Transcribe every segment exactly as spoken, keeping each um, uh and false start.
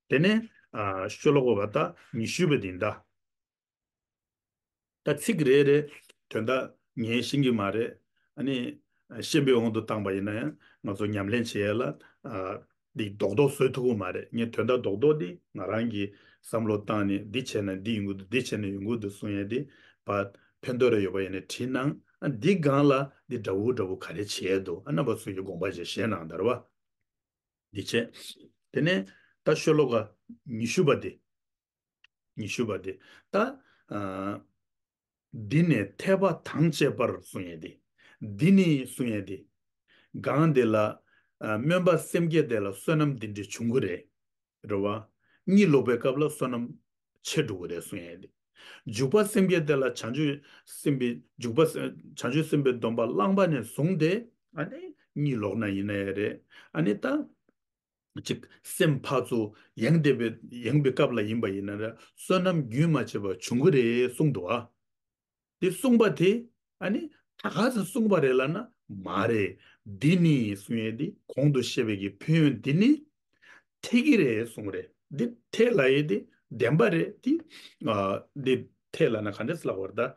དེ་ནས་ཨ་ཤོ་ལོ་ཀ་བ་ད་ཉི་ཤུ་པ་དེ་ཡིན་ད། ད་ཚིག་རེ་རེ་དོན་དག་ངས་ཤེས་ཀྱི་མ་རེད། ཨ་ནི་ཤེས་པའི་དབང་དུ་བཏང་པ་ཡིན་ན་ཡང་ང་ཚོ་ཉམས་ལེན་བྱེད་ཡས་ལ་ཨ་འདི་རྡོག་རྡོག་བཟོ་ཐུབ་ཀྱི་མ་རེད། ངས་དོན་དག་རྡོག་རྡོག་འདི་ང་རང་གིས་བསམ་བློ་བཏང་ནས་འདི་བྱས་ན་འདི་ཡོང་གི་འདུག་འདི་བྱས་ན་ཡོང་གི་འདུག་གསུང་ཡས་འདི་ཕར་ཕན་ཐོགས་རེ་ཡོད་པ་ཡིན་ན་བྲིས་གནང་། ཨ་འདི་སྒང་ལ་འདི་འདྲ་བོ་འདྲ་བོ་ག་རེ་བྱས་འདུག་ཨ་རྣམ་པ་ཚོ་གི་དགོངས་པ་བཞེས་བཞེས་གནང་དང་རེད་བ། འདི་བྱས། དེ་ནས་ད་ཤོ་ལོ་ཀ་ཉི་ཤུ་པ་དེ། ཉི་ཤུ་པ་དེ། ད་ཨ་འདི་ནི་འཐད་པ་དང་བཅས་པར་གསུང་ཡས་དེ། འདི་ནི་གསུང་ཡས་དེ། གང་དེ་ལ་ཨ་སྨོན་པ་སེམས་བསྐྱེད་དེ་ལ་བསོད་ནམས་འདི་འདྲ་བྱུང་གི་རེད། རེད་བ། གཉིད་ལོག་པའི་སྐབས་ལ་བསོད་ནམས་ཆེ་འགྲོ་གི་རེད་གསུང་ཡས་དེ། འཇུག་པ་སེམས་བསྐྱེད་དེ་ལ་བྱང་ཆུབ་སེམས་དཔའི་འཇུག་པ་བྱང་ཆུབ་སེམས་དཔའི་སྡོམ་པ་བླངས་པ་ནས་བཟུང་སྟེ་ཨ་ནི་གཉིད་ལོག་ན་ཡིན་ན་ཡང་རེད། ཨ་ནི་ད་ཅིག་སེམས་ཕར་ཚུར་ཡེངས་བསྡད་པའི་ཡེངས་པའི་སྐབས་ལ་ཡིན་པ་ཡིན་ན་ར་བསོད་ནམས་རྒྱུན་མ་ཆད་པར་འབྱུང་གི་རེད་གསུངས་འདུག་ཨ། དེ་གསུངས་པ་དེ་ཨ་ནི་ད་ག་ཚོད་གསུངས་པ་རེད་ལབ་ན་མ་རེད། འདི་ནི་གསུང་ཡས་དེ་གོང་དུ་བཤད་པའི་གི་ཕན་ཡོན་འདི་ནི་འཐད་ཀྱི་རེད་གསུངས་རེད། འདི་འཐད་ལབ་ཡས་དེ་བདེན་པ་རེད། དེ་ཨ་འདི་འཐད་ལབ་ན་ག་འདྲས་ལབ་དགོས་རེད་ད།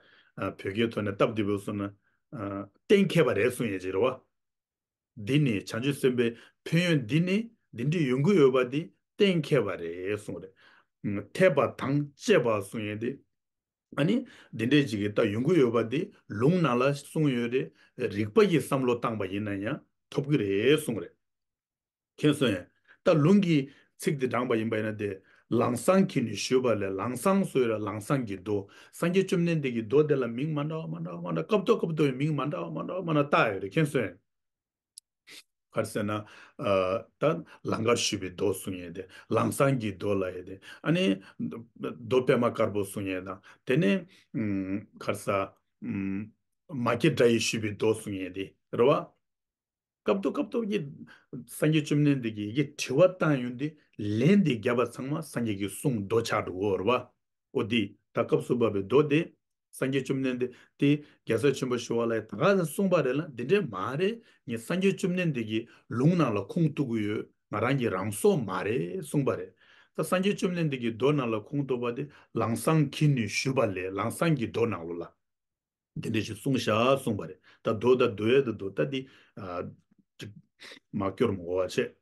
ཨ་བོད་སྐད་ཐོག་ནས་སྟབས་བདེ་པོ་གསུངས་ན་ཨ་གཏན་འཁེལ་བ་རེད་གསུང་ཡས་ཅིག་རེད་བ། འདི་ནི་བྱང་ཆུབ་སེམས་དཔའི་ཕན་ཡོན་འདི་ནི་འདི་འདྲའི་ཡོང་གི་ཡོད་པ་འདི་གཏན་འཁེལ་བ་རེད་གསུངས་རེད། ཨ་འཐད་པ་དང་བཅས་པ་གསུང་ཡས་དེ། ཨ་ནི་འདི་འདྲའི་ཅིག་གི་ད་ཡོང་གི་ཡོད་པ་འདི་ལུང་ནང་ལ་གསུངས་ཡོད་རེད། རིགས་པ་ཡིས་བསམ་བློ་བཏང་པ་ཡིན་ན་ཡང་ཐོབ་ཀྱི་རེད་གསུངས་རེད། མཁྱེན་སོང་ངས། ད་ལུང་གི་ཚིག་འདི་དྲངས་པ་ཡིན་པ་ཡིན་ན་དེ། ལམ་སང་གིས་ནི་ཞུས་པ་ལས། ལམ་སང་ཟེར་ཡས་ལམ་སང་གི་མདོ། སངས་རྒྱས་བཅོམ་ལྡན་འདས་ཀྱི་མདོ་དེ་ལ་མིང་མ་འདྲ་བ་མ་འདྲ་བ་མ་འདྲ་སྐབས་ཐོག་སྐབས་ཐོག་གི་མིང་མ་འདྲ་བ་མ་འདྲ་བ་མ་འདྲ་བཏགས་ཡོད་རེད། མཁྱེན་སོང་ངས། ག་རེ་ཟེར་ན། ཨ་ད་ལམ་ཁར་ཞུས་པའི་མདོ་གསུང་ཡས་དེ། ལམ་སང་གི་མདོ་ལབ་ཡས་དེ། ཨ་ནི་མདོ་པདྨ་དཀར་པོ་གསུང་ཡས་དང་དེ་ནས་ཨུམ་ག་རེ་ཟེར། ཨུམ་མ་སྐྱེས་དགྲ་ཡིས་ཞུས་པའི་མདོ་གསུང་ཡས་དེ་རེད་བ། སྐབས་ཐོག་སྐབས་ཐོག་གི་སངས་རྒྱས་བཅོམ་ལྡན་འདས་ཀྱིས་ཡི་གེ་དྲི་བ་བཏང་ཡོང་དུས་ལན་དེ་བརྒྱབ་པ་ཚང་མ་སངས་རྒྱས་ཀྱི་གསུང་མདོ་ཆགས་འགྲོ་གི་ཡོད་རེད་བ། འོ་དེ་ད་སྐབས་སུ་བབས་པའི་མདོ་དེ་སངས་རྒྱས་བཅོམ་ལྡན་འདས་དེ་རྒྱལ་སྲས་ཆེན་པོ་ཞི་བ་ལྷས་ད་ག་ཚོད་གསུངས་པ་རེད་ལ་འདི་འདྲས་མ་རེད། ངས་སངས་རྒྱས་བཅོམ་ལྡན་འདས་ཀྱི་ལུང་ནང་ལ་ཁུངས་གཏུག་གི་ཡོད། ང་རང་གི་རང་བཟོ་མ་རེད་གསུངས་པ་རེད། ད་སངས་རྒྱས་བཅོམ་ལྡན་འདས་ཀྱི་མདོ་ནང་ལ་ཁུངས་གཏུག་པ་དེ་ལམ་སང་གིས་ནི་ཞུས་པ་ལས། ལམ་སང་གི་མདོ་ནང་ལོགས་ལ། འདི་འདྲ་ཞིག་གསུངས་བཞག་གསུངས་པ་རེད། ད་མདོ་ད་མདོ་ཡས་ད་མདོ་ད་འདི་ཨ་ཅིག་མ་སྐྱོར་མ་དགོས་པ་བྱས།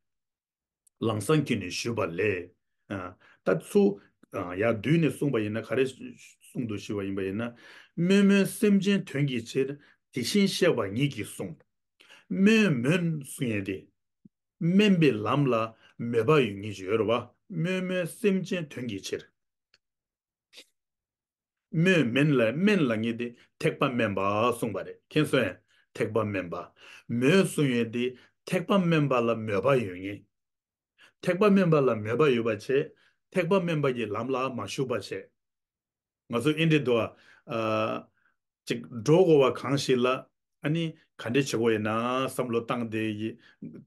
ལམ་སང་གིས་ནི་ཞུས་པ་ལས། ཨ་ད་ཚུར་ཨ་ཡར་བསྡུས་ནས་གསུངས་པ་ཡིན་ན་ག་རེ་གསུངས་འདུག་ཞུས་པ་ཡིན་པ་ཡིན་ན། སྨོན་མོན་སེམས་ཅན་དོན་གྱི་ཕྱིར། དེ་བཞིན་གཤེགས་པ་ཉིད་ཀྱིས་གསུངས། སྨོན་མོན་གསུང་ཡས་དེ། སྨོན་པའི་ལམ་ལ་མོས་པ་ཡོད་མཁན་ཅིག་ཡོད་རེད་བ། སྨོན་མོན་སེམས་ཅན་དོན་གྱི་ཕྱིར། སྨོན་མོན་ལ་སྨོན་ལབ་མཁན་དེ་ཐེག་པ་དམན་པ་གསུངས་པ་རེད། མཁྱེན་སོང་ངས། ཐེག་པ་དམན་པ། མོས་གསུང་ཡས་དེ་ཐེག་པ་དམན་པ་ལ་མོས་པ་ཡོད་མཁན། ཐེག་པ་དམན་པ་ལ་མོས་པ་ཡོད་པ་བྱས། ཐེག་པ་དམན་པ་གི་ལམ་ལ་མ་ཞུགས་པ་བྱས། ང་ཚོ་ཨེ་འདྲས་འདུག་ཨ། ཅིག་འགྲོ་དགོས་པ་གང་ཞིག་ལ་ཨ་ནི་ག་འདྲས་བྱེད་དགོས་ཡིན་ན་བསམ་བློ་བཏང་བསྡད་ཀྱི།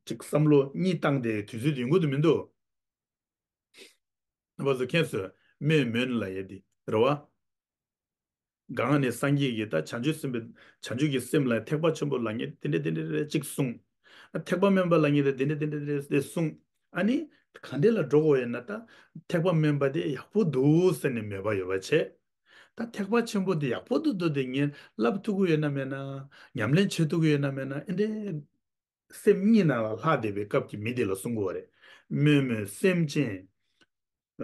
ཅིག་བསམ་བློ་གཉིད་བཏང་བསྡད་དུས་ཚོད་དེ་ཡོང་གི་འདུག་མི་འདུག་རྣམ་པ་ཚོ་མཁྱེན་སོང་། སྨོན་མོན་ལབ་ཡས་དེ་རེད་བ། གང་ནས་སངས་རྒྱས་ཀྱིས་ད་བྱང་ཆུབ་སེམས་དཔའི་བྱང་ཆུབ་ཀྱི་སེམས་ལ་ཐེག་པ་ཆེན་པོ་ལབ་མཁན་དེ་འདྲ་དེ་འདྲ་རེ་གཅིག་གསུངས། ཐེག་པ་དམན་པ་ལབ་མཁན་དེ་འདྲ་དེ་འདྲ་རེ་རེ་གསུངས། ཨ་ནི་ག་འདྲ་ལ་འགྲོ་དགོས་ཡོད་ན་ད་ཐེག་པ་དམན་པ་དེ་ཡག་པོ་འདུག་ཟེར་ནས་མོས་པ་ཡོད་པ་བྱས། ད་ཐེག་པ་ཆེན་པོ་དེ་ཡག་པོ་འདུག་འདུག་དེ་ངས་བསླབ་ཐུབ་ཀྱི་ཡོད་ན་མེད་ན། ཉམས་ལེན་བྱེད་ཐུབ་ཀྱི་ཡོད་ན་མེད་ན། ཨེ་འདྲའི་སེམས་གཉིད་ནང་ལ་ལྷག་བསྡད་པའི་སྐབས་ཀྱི་མི་དེ་ལ་གསུང་དགོས་པ་རེད། སྨོན་མོན་སེམས་ཅན།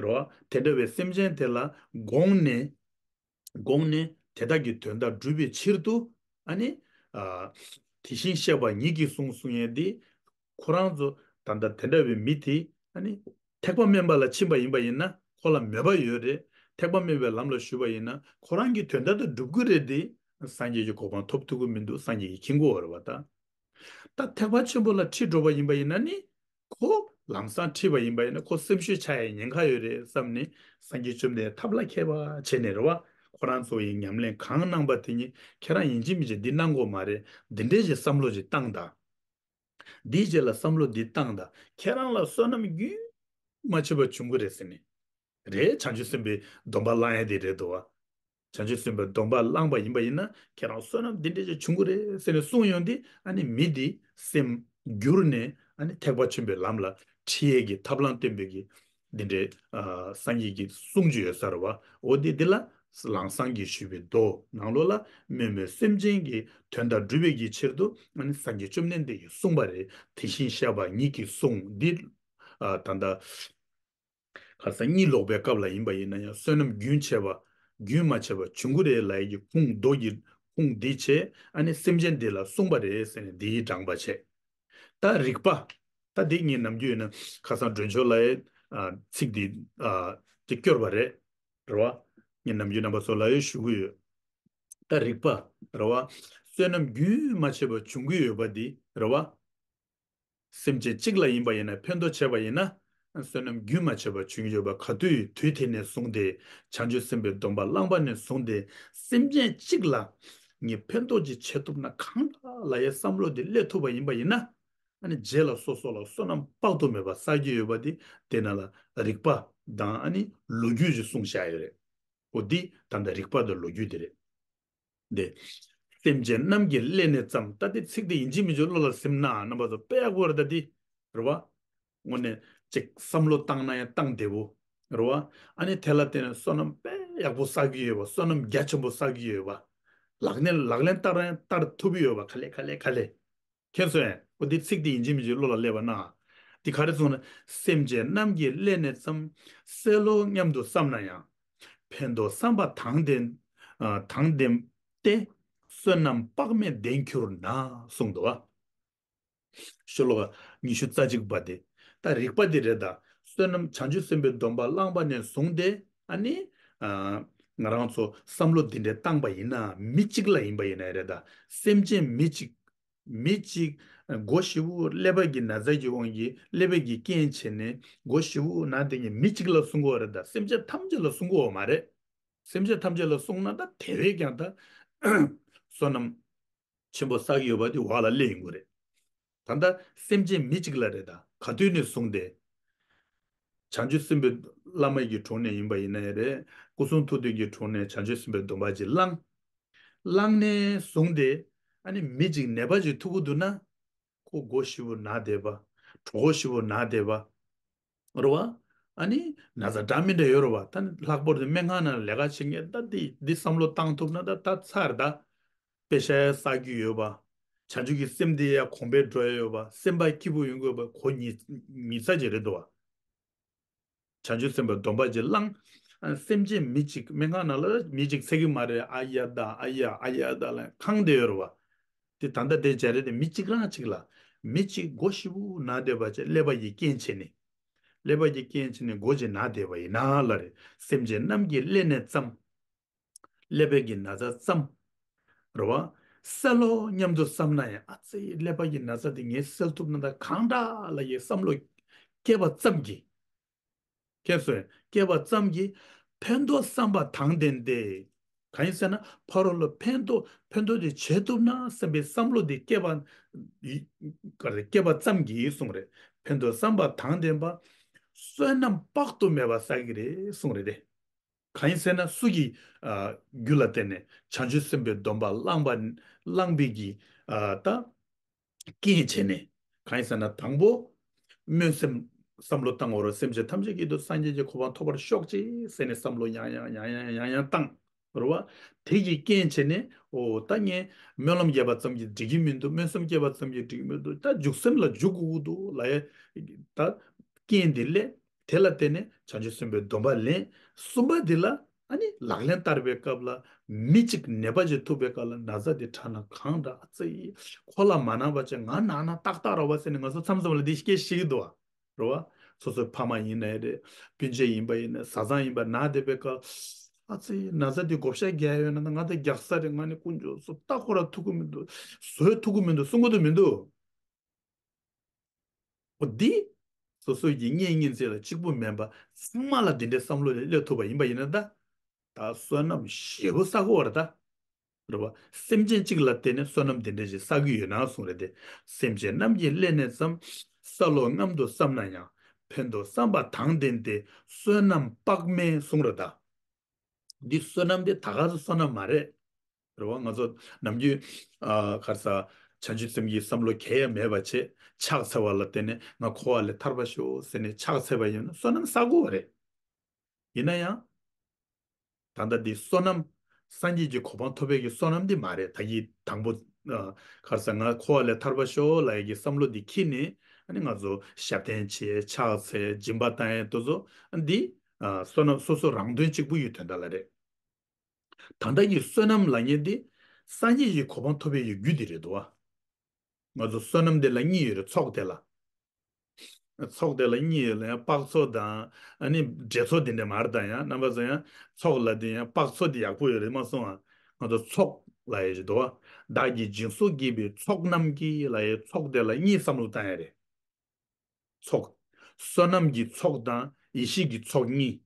རོ། དེ་འདྲ་བའི་སེམས་ཅན་དེ་ལ་དགོངས་ནས། དགོངས་ནས་དེ་དག་གི་དོན་དག་སྒྲུབ་པའི་ཕྱིར་དུ། ཨ་ནི། ཨ། དེ་བཞིན་གཤེགས་པ་ཉིད་ཀྱིས་གསུངས་གསུང་ཡས་འདི། ཁོ་རང་ཚོ་ད་ལྟ་དེ་འདྲ་བའི་མི་དེ་ཨ་ནི་ཐེག་པ་དམན་པ་ལ་ཕྱིན་པ་ཡིན་པ་ཡིན་ན་ཁོ་ལ་མོས་པ་ཡོད་རེད། ཐེག་པ་དམན་པའི་ལམ་ལ་ཞུགས་པ་ཡིན་ན་ཁོ་རང་གི་དོན་དག་དེ་སྒྲུབ་ཀྱི་རེད་དེ། སངས་རྒྱས་ཀྱི་གོ་འཕང་ཐོབ་ཐུབ་ཀྱི་མི་འདུག་སངས་རྒྱས་ཀྱིས་མཁྱེན་གྱི་ཡོད་རེད་བ་ད། ད་ཐེག་པ་ཆེན་པོ་ལ་ཁྲིད་འགྲོ་བ་ཡིན་པ་ཡིན་ན་ནི། ཁོ་ལམ་སང་ཁྲིད་པ་ཡིན་པ་ཡིན་ན་ཁོ་སེམས་ཤུགས་ཆག་ཡའི་ཉེན་ཁ་ཡོད་རེད་བསམ་ནས་སངས་རྒྱས་བཅོམ་ལྡན་ཐབས་ལ་མཁས་པ་བྱས་ནས་རེད་བ། ཁོ་རང་ཚོ་ཡི་ཉམས་ལེན་གང་གནང་པ་དེ་ཉིད་ཁྱེད་རང་ཡིན་གཅིག་མིན་གཅིག་འདི་གནང་དགོས་མ་རེད། འདི་འདྲའི་ཞིག་བསམ་བློ་ཞིག་བཏང་དང་། འདིའི་རྗེས་ལ་བསམ་བློ་འདི་བཏང་དང་། ཁྱེད་རང་ལ་བསོད་ནམས་རྒྱུན་མ་ཆད་པ་འབྱུང་གི་རེད་ཟེར་ནས། རེད། བྱང་ཆུབ་སེམས་དཔའི་སྡོམ་པ་བླང་ཡ་དེ་རེད་འདུག་བ། བྱང་ཆུབ་སེམས་དཔའི་སྡོམ་པ་བླངས་པ་ཡིན་པ་ཡིན་ན་ཁྱེད་རང་བསོད་ནམས་འདི་འདྲ་ཅིག་འབྱུང་གི་རེད་ཟེར་ནས་གསུངས་ཡོང་དུས་ཨ་ནི་མི་འདི་སེམས་འགྱུར་ནས་ཨ་ནི་ཐེག་པ་ཆེན་པོའི་ལམ་ལ་ཁྲིད་ཡས་ཀྱི་ཐབས་ལམ་སྟོན་པའི་གི་ འདི་འདྲའི་ཨ་སངས་རྒྱས་ཀྱི་གསུང་ཅིག་ཡོད་ས་རེད་བ། འོ་དེ་འདི་ལ་ལམ་སེང་གིས་ཞུས་པའི་མདོ་ནང་ལོགས་ལ་དམོད་མོས་སེམས་ཅན་གྱི་དོན་དག་སྒྲུབ་པའི་གི་ཕྱིར་དུ་ཨ་ནི་སངས་རྒྱས་བཅོམ་ལྡན་འདས་ཀྱིས་གསུངས་པ་རེད། དེ་བཞིན་གཤེགས་པ་ཉིད་ཀྱིས་གསུངས། འདི་ཨ་ད་ལྟ་ཁ་སང་གཉིད་ལོག་པའི་སྐབས་ལ་ཡིན་པ་ཡིན་ན་ཡང་བསོད་ནམས་རྒྱུན་ཆད་པ་རྒྱུན་མ་ཆད་པ་བྱུང་གི་རེད་ལབ་ཡས་ཀྱི་ཁུངས་མདོ་གི་ཁུངས་འདི་བྱས། ཨ་ནི་སེམས་ཅན་འདི་ལ་གསུངས་པ་རེད་ཟེར་ནས་འདིའི་དྲངས་པ་བྱས། ད་རིགས་པ། ད་འདི་ངས་ནམ་རྒྱུན་ཡིན་ན་ཁ་སང་སྒྲོན་ཆོག་ལ་ཡ་ཨ་ཚིག་འདི་ཨ་དེ་སྐྱོར་བ་རེད། རེད་བ། ངས་ནམ་རྒྱུན་རྣམ་པ་ཚོ་ལ་ཡ་ཞུ་གི་ཡོད། ད་རིགས་པ། རེད་བ། བསོད་ནམས་རྒྱུན་མ་ཆད་པ་བྱུང་གི་ཡོད་པ་འདི་རེད་བ། སེམས་ཅན་གཅིག་ལ་ཡིན་པ་ཡིན་ན་ཕན་ཐོགས་བྱས་པ་ཡིན་ན། བསོད་ནམས་རྒྱུན་མ་ཆད་པ་བྱུང་ཡོད་པ་ག་དུས་དུས་དེ་ནས་བཟུང་སྟེ། བྱང་ཆུབ་སེམས་དཔའི་སྡོམ་པ་བླངས་པ་ནས་བཟུང་སྟེ། སེམས་ཅན་གཅིག་ལ་ངས་ཕན་ཐོགས་ཅིག་བྱེད་ཐུབ་ན་གང་འདྲ་ལབ་ཡའི་བསམ་བློ་དེ་སླེབས་ཐུབ་པ་ཡིན་པ་ཡིན་ན། ཨ་ནི་རྗེས་ལ་སོ་སོ་ལ་བསོད་ནམས་དཔག་ཏུ་མེད་པ་བསགས་ཀྱི་ཡོད་པ་དེ་དེ་ནང་ལ་རིགས་པ་དང་ཨ་ནི་ལོ་རྒྱུས་ཅིག་གསུངས་བཞག་ཡོད་རེད། འོ་འདི་ད་ལྟ་རིགས་པ་དང་ལོ་རྒྱུས་དེ་རེད། འདི། སེམས་ཅན་རྣམས་ཀྱི་ཀླད་ནས་བརྩམས། ད་འདི་ཚིག་འདི་ཡིན་གཅིག་མིན་གཅིག་བློ་ལ་སིམ་ན་རྣམ་པ་ཚོ་དཔེ་ཡག་པོ་རེད། ད་འདི་རེད་བ། དངོས་གནས་ཅིག་བསམ་བློ་བཏང་ན་ཡང་བཏང་བདེ་པོ་རེད་བ། ཨ་ནི་དེ་ལ་བརྟེན་ནས་བསོད་ནམས་དཔེ་ཡག་པོ་བསགས་ཀྱི་ཡོད་པ། བསོད་ནམས་རྒྱ་ཆེན་པོ་བསགས་ཀྱི་ཡོད་པ། ལག་ལེན་ལག་ལེན་བསྟར་ཡང་བསྟར་ཐུབ་ཀྱི་ཡོད་པ། ག་ལེ་ག་ལེ་ག་ལེ། མཁྱེན་སོང་ངས། འོ་འདི་ཚིག་འདི་ཡིན་གཅིག་མིན་གཅིག་བློ་ལ་སླེབས་པ་ན། འདི་ག་རེ་གསུངས་ན། སེམས་ཅན་རྣམས་ཀྱི་ཀླད་ནས་བརྩམས། བསད་ལོ་སྙམ་དུ་བསམ་ན་ཡང་། ཕན་འདོགས་བསམ་པ་དང་ལྡན། ཨ་དང་ལྡན་ཏེ། བསོད་ནམས་དཔག་མེད་ལྡན་གྱུར་ན། གསུངས་འདུག་བ། ཤོ་ལོ་ཀ་ཉི་ཤུ་རྩ་གཅིག་པ་དེ། ད་རིགས་པ་འདི་རེད། ད་བསོད་ནམས་བྱང་ཆུབ་སེམས་དཔའི་སྡོམ་པ་བླངས་པ་ནས་བཟུང་སྟེ་ཨ་ནི། ཨ་ང་རང་ཚོ་བསམ་བློ་འདི་འདྲ་བཏང་པ་ཡིན་ན། མི་གཅིག་ལ་ཡིན་པ་ཡིན་ན་རེད། ད་སེམས་ཅན་མི་གཅིག་མི་གཅིག་མགོ་ཞིབ་པོ་ཀླད་པ་གི་ན་ཚ་གི་དབང་གིས་ཀླད་པ་གི་རྐྱེན་བྱས་ནས་མགོ་ཞིབ་པོ་ན་དེ་ངས་མི་གཅིག་ལ་གསུང་གི་ཡོད་རེད། ད་སེམས་ཅན་ཐམས་ཅད་ལ་གསུང་གི་ཡོད་མ་རེད། སེམས་ཅན་ཐམས་ཅད་ལ་གསུང་ན་ད་དེ་བས་ཀྱང་ད་བསོད་ནམས་ཆེན་པོ་བསགས་ཀྱི་ཡོད་པ་དེ་འོག་ལ་སླེབས་ཡོང་གི་རེད། ད་ལྟ་སེམས་ཅན་མི་གཅིག་ལ་རེད། ད་ག་དུས་ནས་བཟུང་སྟེ། བྱང་ཆུབ་སེམས་དཔའི་བླ་མ་གི་དྲུང་ནས་ཡིན་པ་ཡིན་ན་ཡང་རེད། སྐུ་གསུང་ཐུགས་རྟེན་གྱི་དྲུང་ནས་བྱང་ཆུབ་སེམས་དཔའི་སྡོམ་པ་ཅིག་བླངས། བླངས་ནས་བཟུང་སྟེ། ཨ་ནི་མི་གཅིག་ནད་པ་ཅིག་ཐུག་གི་འདུག་ན། ཁོ་མགོ་ཞིབ་པོ་ན་བསྡད་པ། གྲོད་ཁོག་ཞིབ་པོ་ན་བསྡད་པ། རེད་བ། ཨ་ནི་ན་ཚ་འདྲ་མི་འདྲ་ཡོད་རེད་བ། ད་ནི་ལྷག་པར་དུ་སྨན་ཁང་ནང་ལས་ཀ་བྱེད་མཁན་ད་འདི་འདི་བསམ་བློ་བཏང་ཐུབ་ན་ད་ད་ཚར་ད། པེ་ཤ་ཡ་བསགས་ཀྱི་ཡོད་པ། བྱང་ཆུབ་ཀྱི་སེམས་འདི་ཡ་གོང་འཕེལ་འགྲོ་ཡ་ཡོད་པ། སེམས་པ་སྐྱིད་པོ་ཡོང་གི་ཡོད་པ། གོ་ཉི་ཉི་ཚ་ཅིག་རེད་འདུག་བ། བྱང་ཆུབ་སེམས་དཔའི་སྡོམ་པ་ཅིག་བླངས། ཨ་སེམས་ཅན་མི་གཅིག་སྨན་ཁང་ནང་ལ་མི་གཅིག་ཚད་ཀྱི་མ་རེད། ཨ་ཡ་ད་ཨ་ཡ་ཨ་ཡ་ད་ལ་ཁེངས་བསྡད་ཡོད་རེད་བ། དེ་ད་ལྟ་དེ་བྱས་རེད་དེ། མི་གཅིག་རང་གཅིག་ལ། མི་གཅིག་མགོ་ཞིབ་པོ་ན་བསྡད་པ་བྱས། ཀླད་པ་ཡི་རྐྱེན་བྱས་ནས། ཀླད་པ་ཡི་རྐྱེན་བྱས་ནས་མགོ་ཅིག་ན་བསྡད་པ་ཡིན་ན་ལ་རེད། སེམས་ཅན་རྣམས་ཀྱི་ཀླད་ནས་བརྩམས། ཀླད་པའི་གི་ན་ཚ་བརྩམས། རེད་བ། བསད་ལོ་སྙམ་དུ་བསམ་ན་ཡང་། ཨ་ཙི་ཀླད་པ་གི་ན་ཚ་དེ་ངས་སེལ་ཐུབ་ན་ད་གང་འདྲ་ལབ་ཡའི་བསམ་བློ་སྐྱེས་པ་ཙམ་གྱིས། མཁྱེན་སོང་། སྐྱེས་པ་ཙམ་གྱིས་ཕན་འདོགས་བསམ་པ་དང་ལྡན་ཏེ། གང་ཡིན་ཟེར་ན་ཕ་རོལ་ལ་ཕན་ཐོགས་ཕན་ཐོགས་དེ་བྱེད་ཐུབ་ན་བསམ་པའི་བསམ་བློ་དེ་སྐྱེས་པ་ཡི་ག་རེ་སྐྱེས་པ་ཙམ་གྱིས་གསུངས་རེད། ཕན་འདོགས་བསམ་པ་དང་ལྡན་པ། བསོད་ནམས་དཔག་ཏུ་མེད་པ་བསགས་ཀྱི་རེད་གསུངས་རེད་དེ། གང་ཡིན་ཟེར་ན་སུ་གི་ཨ་རྒྱུ་ལ་བརྟེན་ནས་བྱང་ཆུབ་སེམས་དཔའི་སྡོམ་པ་བླངས་པ་བླངས་པའི་གི་ཨ་ད་རྐྱེན་བྱས་ནས། གང་ཡིན་ཟེར་ན་དང་པོ་སྨོན་སེམས་བསམ་བློ་བཏང་བ་རེད། སེམས་ཅན་ཐམས་ཅད་ཀྱི་དུ་སངས་རྒྱས་ཀྱི་གོ་འཕང་ཐོབ་པར་ཤོག་ཅིག་ཟེར་ནས་བསམ་བློ་ཡང་ཡང་ཡང་ཡང་ཡང་ཡང་བཏང་། རེད་བ། དེ་གི་རྐྱེན་བྱས་ནས་འོ་ད་ངས་སྨོན་ལམ་རྒྱབ་པ་ཙམ་གྱིས་འགྲིག་གི་མི་འདུག་སྨོན་སེམས་བསྐྱེད་པ་ཙམ་གྱིས་འགྲིག་གི་མི་འདུག་ད་འཇུག་སེམས་ལ་འཇུག་དགོས་ཀྱི་འདུག་ལབ་ཡ་ད་རྐྱེན་འདི་སླེབས། དེ་ལ་བརྟེན་ནས་བྱང་ཆུབ་སེམས་དཔའི་སྡོམ་པ་ལེན། གསུམ་པ་འདི་ལ་ཨ་ནི་ལག་ལེན་བསྟར་བའི་སྐབས་ལ་མི་གཅིག་ནད་པ་ཅིག་ཐུག་པའི་སྐབས་ལ་ན་ཚ་འདི་དྲག་ན་གང་འདྲ། ཨ་ཙི་ཁོ་ལ་མ་ན་བ་ཅིག་ང་ན་ན་ཏག་ཏག་རོ་བ་ཟེར་ནས་ང་ཚོ་མཚམས་མཚམས་ལ་འདི་སྐད་བཤད་ཀྱི་འདུག་བ། རེད་བ། སོ་སོའི་ཕ་མ་ཡིན་ནའི་རེད། སྤུན་མཆེད་ཡིན་པ་ཡིན་ནའི་བཟའ་ཚང་ཡིན་པ་ན་བསྡད་པའི་སྐབས། ཨ་ཙི་ན་ཚ་འདི་བགོ་བཤའ་རྒྱག་ཡོད་ན་ང་འདི་རྒྱག་ས་རེད། ང་ནི་དཀོན་མཆོག་གསུམ་ད་ཁོ་ར་ཐུག་གི་མི་འདུག་བཟོས་ཐུག་གི་མི་འདུག་གསུང་གི་འདུག་མི་འདུག་འོ་འདི། སོ་སོ་ཡི་གཉེན་ཉེ་ཚན་ལ་གཅིག་པུ་མིན་པ་ཚང་མ་ལ་འདི་འདྲའི་བསམ་བློ་ལས་སླེབས་ཐུབ་པ་ཡིན་པ་ཡིན་ན་ད། ད་བསོད་ནམས་ཞེ་པོ་བསགས་ཀྱི་ཡོད་རེད་ད། རེད་བ། སེམས་ཅན་གཅིག་ལ་བརྟེན་ནས་བསོད་ནམས་འདི་འདྲ་ཞིག་བསགས་ཀྱི་ཡོད་ན་གསུངས་རེད་དེ། སེམས་ཅན་རྣམས་ཀྱི་ཀླད་ནས་བརྩམས། བསད་ལོ་སྙམ་དུ་བསམ་ན་ཡང་། ཕན་འདོགས་བསམ་པ་དང་ལྡན་ཏེ། བསོད་ནམས་དཔག་མེད་གསུངས་རེད་ད། འདི་བསོད་ནམས་དེ་ད་ག་སེ་བསོད་ནམས་མ་རེད། རེད་བ། ང་ཚོ་ནམ་རྒྱུན་ཨ་ག་རེ་ཟ། བྱང་ཆུབ་སེམས་ཀྱི་བསམ་བློ་གང་ཡང་མེད་པ་བྱས། ཕྱག་འཚལ་བ་ལ་བརྟེན་ནས་ང་འཁོར་བ་ལས་ཐར་པར་ཤོག་ཟེར་ནས་ཕྱག་འཚལ་བ་ཡིན་ན་བསོད་ནམས་བསགས་དགོས་པ་རེད། ཡིན་ན་ཡང་། ད་ལྟ་འདི་བསོད་ནམས། སངས་རྒྱས་ཀྱི་གོ་འཕང་ཐོབ་པའི་གི་བསོད་ནམས་འདི་མ་རེད། ད་གི་དང་པོ། ཨ། ག་རེ་ཟེར། ང་འཁོར་བ་ལས་ཐར་པར་ཤོག་ལབ་ཡ་གི་བསམ་བློ་འདི་འཁྱེར་ནས། ཨ་ནི་ང་ཚོ་ཞབས་བརྟན་བྱས། ཕྱག་འཚལ། སྦྱིན་པ་བཏང་ཡ་དེ་ཚོ་འདི། ཨ། བསོད་ནམས་སོ་སོ་རང་དོན་གཅིག་པུ་ཡི་དོན་དག་ལ་རེད། ད་ལྟ་གི་བསོད་ནམས་ལབ་མཁན་འདི་སངས་རྒྱས་ཀྱི་གོ་འཕང་ཐོབ་པའི་གི་རྒྱུ་འདི་རེད་དོ། ང་ཚོ་བསོད་ནམས་དེ་ལ་གཉིས་ཡོད་རེད། ཚོགས་དེ་ལ། ཚོགས་དེ་ལ་གཉིས་ཡོད་ལ། ཡང་དཔག་ཚོགས་དང་། ཨ་ནི་འབྲེལ་ཚོགས་དེ་འདྲ་མ་རེད་ད། ཡང་རྣམ་པ་ཚོ་ཡང་ཚོགས་ལ་དེ་ཡང་དཔག་ཚོགས་དེ་ཡག་པོ་ཡོད་རེད་མ་གསུང་ཨ། ང་ཚོ་ཚོགས་ལབ་ཡ་ཞིག་འདུག་བ། བདག་གིས་སྦྱིན་སོགས་བགྱིས་པའི་ཚོགས་རྣམས་ཀྱིས་ལབ་ཡའི་ཚོགས་དེ་ལ་གཉིས་བསམ་བློ་བཏང་ཡ་རེད། ཚོགས། བསོད་ནམས་ཀྱི་ཚོགས་དང་ཡེ་ཤེས་ཀྱི་ཚོགས་གཉིས།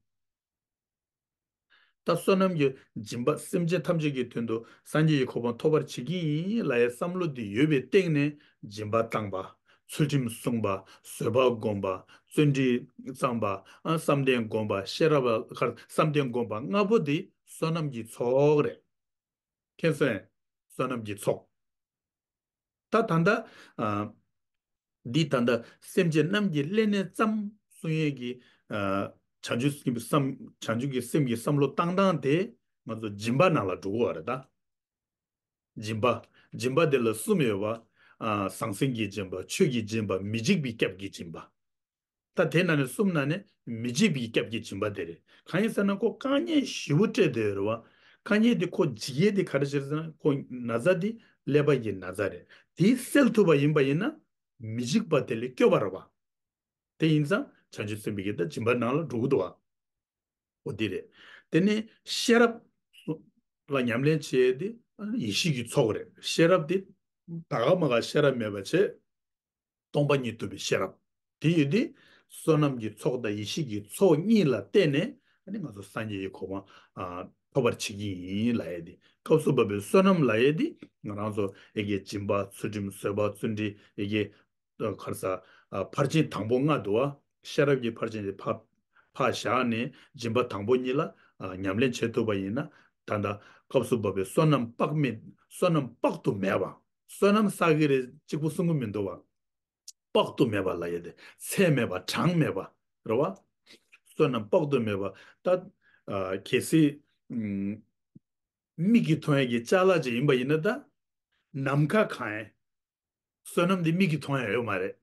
ད་བསོད་ནམས་ཀྱི་སྦྱིན་པ། སེམས་ཅན་ཐམས་ཅད་ཀྱི་དོན་དུ་སངས་རྒྱས་ཀྱི་གོ་འཕང་ཐོབ་པར་བྱེད་ཀྱི་ཡིན་ལབ་ཡའི་བསམ་བློ་འདི་ཡོད་པའི་སྟེང་ནས་སྦྱིན་པ་བཏང་པ། ཚུལ་ཁྲིམས་བསྲུངས་པ། བཟོད་པ་བསྒོམས་པ། བརྩོན་འགྲུས་བརྩམས་པ། ཨ། བསམ་གཏན་བསྒོམས་པ། ཤེས་རབ་ལ་བསམ་གཏན་བསྒོམས་པ་ལྔ་པོ་འདི་བསོད་ནམས་ཀྱི་ཚོགས་རེད། མཁྱེན་སོང་ངས། བསོད་ནམས་ཀྱི་ཚོགས། ད་ད་ལྟ། ཨ། འདི་ད་ལྟ་སེམས་ཅན་རྣམས་ཀྱི་ཀླད་ནས་བརྩམས་གསུང་ཡས་ཀྱི། ཨ། བྱང་ཆུབ་ཀྱི་བསམ། བྱང་ཆུབ་ཀྱི་སེམས་ཀྱི་བསམ་བློ་བཏང་སྟངས་དེ་ང་ཚོ་སྦྱིན་པ་ནང་ལ་འགྲོ་གི་ཡོད་རེད་ད། སྦྱིན་པ། སྦྱིན་པ་དེ་ལ་གསུམ་ཡོད་པ། ཨ། ཟང་ཟིང་གི་སྦྱིན་པ། ཆོས་ཀྱི་སྦྱིན་པ། མི་འཇིགས་པའི་སྐྱབས་ཀྱི་སྦྱིན་པ། ད་དེ་ནང་ནས་གསུམ་ནང་ནས་མི་འཇིགས་པའི་སྐྱབས་ཀྱི་སྦྱིན་པ་དེ་རེད། གང་ཡིན་ཟེར་ན་ཁོ་དཀའ་ངལ་ཞེ་པོ་སྤྲད་བསྡད་ཡོད་རེད་བ། དཀའ་ངལ་དེ་ཁོ་འཇིགས་ཡས་དེ་ག་རེ་བྱས་ཟེར་ན། ཁོ་ན་ཚ་དེ་ཀླད་པ་གི་ན་ཚ་རེད། དེ་སེལ་ཐུབ་པ་ཡིན་པ་ཡིན་ན་མི་འཇིགས་པ་དེ་ལས་སྐྱོབ་པ་རེད་བ། དེ་ཡིན་ཙང་བྱང་ཆུབ་སེམས་དཔའི་གི་ད་སྦྱིན་པ་ནང་ལ་འགྲོ་གི་འདུག་བ། འོ་དེ་རེད། དེ་ནས་ཤེས་རབ་ལ་ཉམས་ལེན་བྱེད་ཡས་དེ་ཡེ་ཤེས་ཀྱི་ཚོགས་རེད། ཤེས་རབ་དེ་ད་ག་མ་ག་ཤེས་རབ་མེད་པ་བྱས། སྟོང་པ་ཉིད་རྟོགས་པའི་ཤེས་རབ། དེ་ཡོད་དུས་བསོད་ནམས་ཀྱི་ཚོགས་དང་ཡེ་ཤེས་ཀྱི་ཚོགས་གཉིས་ལ་བརྟེན་ནས། ཨ་ནི་ང་ཚོ་སངས་རྒྱས་ཀྱི་གོ་འཕང་། ཨ། ཐོབ་པར་བྱེད་ཀྱི་ཡིན་ལབ་ཡས་དེ། སྐབས་སུ་བབ་པའི་བསོད་ནམས་ལབ་ཡས་དེ་ང་རང་ཚོ་ཡ་གི་སྦྱིན་པ། ཚུལ་ཁྲིམས། བཟོད་པ། བརྩོན་འགྲུས། ཡ་གི། ཨ། ག་རེ་ཟེར། ཨ། ཕར་ཕྱིན་དང་པོ་ལྔ་འདུག་བ། ཤེས་རབ་ཀྱི་ཕར་ཕྱིན་དེ་ཕར་ཕར་བཞག་ནས་སྦྱིན་པ་དང་པོ་གཉིས་ལ། ཨ། ཉམས་ལེན་བྱེད་ཐུབ་པ་ཡིན་ན། ད་ལྟ་སྐབས་སུ་བབ་པའི་བསོད་ནམས་དཔག་མེད། བསོད་ནམས་དཔག་ཏུ་མེད་པ། བསོད་ནམས་བསགས་ཀྱི་རེད་གཅིག་པུ་གསུང་གི་མི་འདུག་བ། དཔག་ཏུ་མེད་པ་ལབ་ཡས་དེ་ཚད་མེད་པ་གྲངས་མེད་པ་རེད་བ། བསོད་ནམས་དཔག་ཏུ་མེད་པ། ད། ཨ། གལ་སྲིད། ཨུམ། མིག་གིས་མཐོང་ཡས་ཀྱི་ཅ་ལག་ཅིག་ཡིན་པ་ཡིན་ན། ད་ནམ་མཁའ་གང་ཡིན། བསོད་ནམས་འདི་མིག་གིས་མཐོང་ཡས་ཡོད་མ་རེད།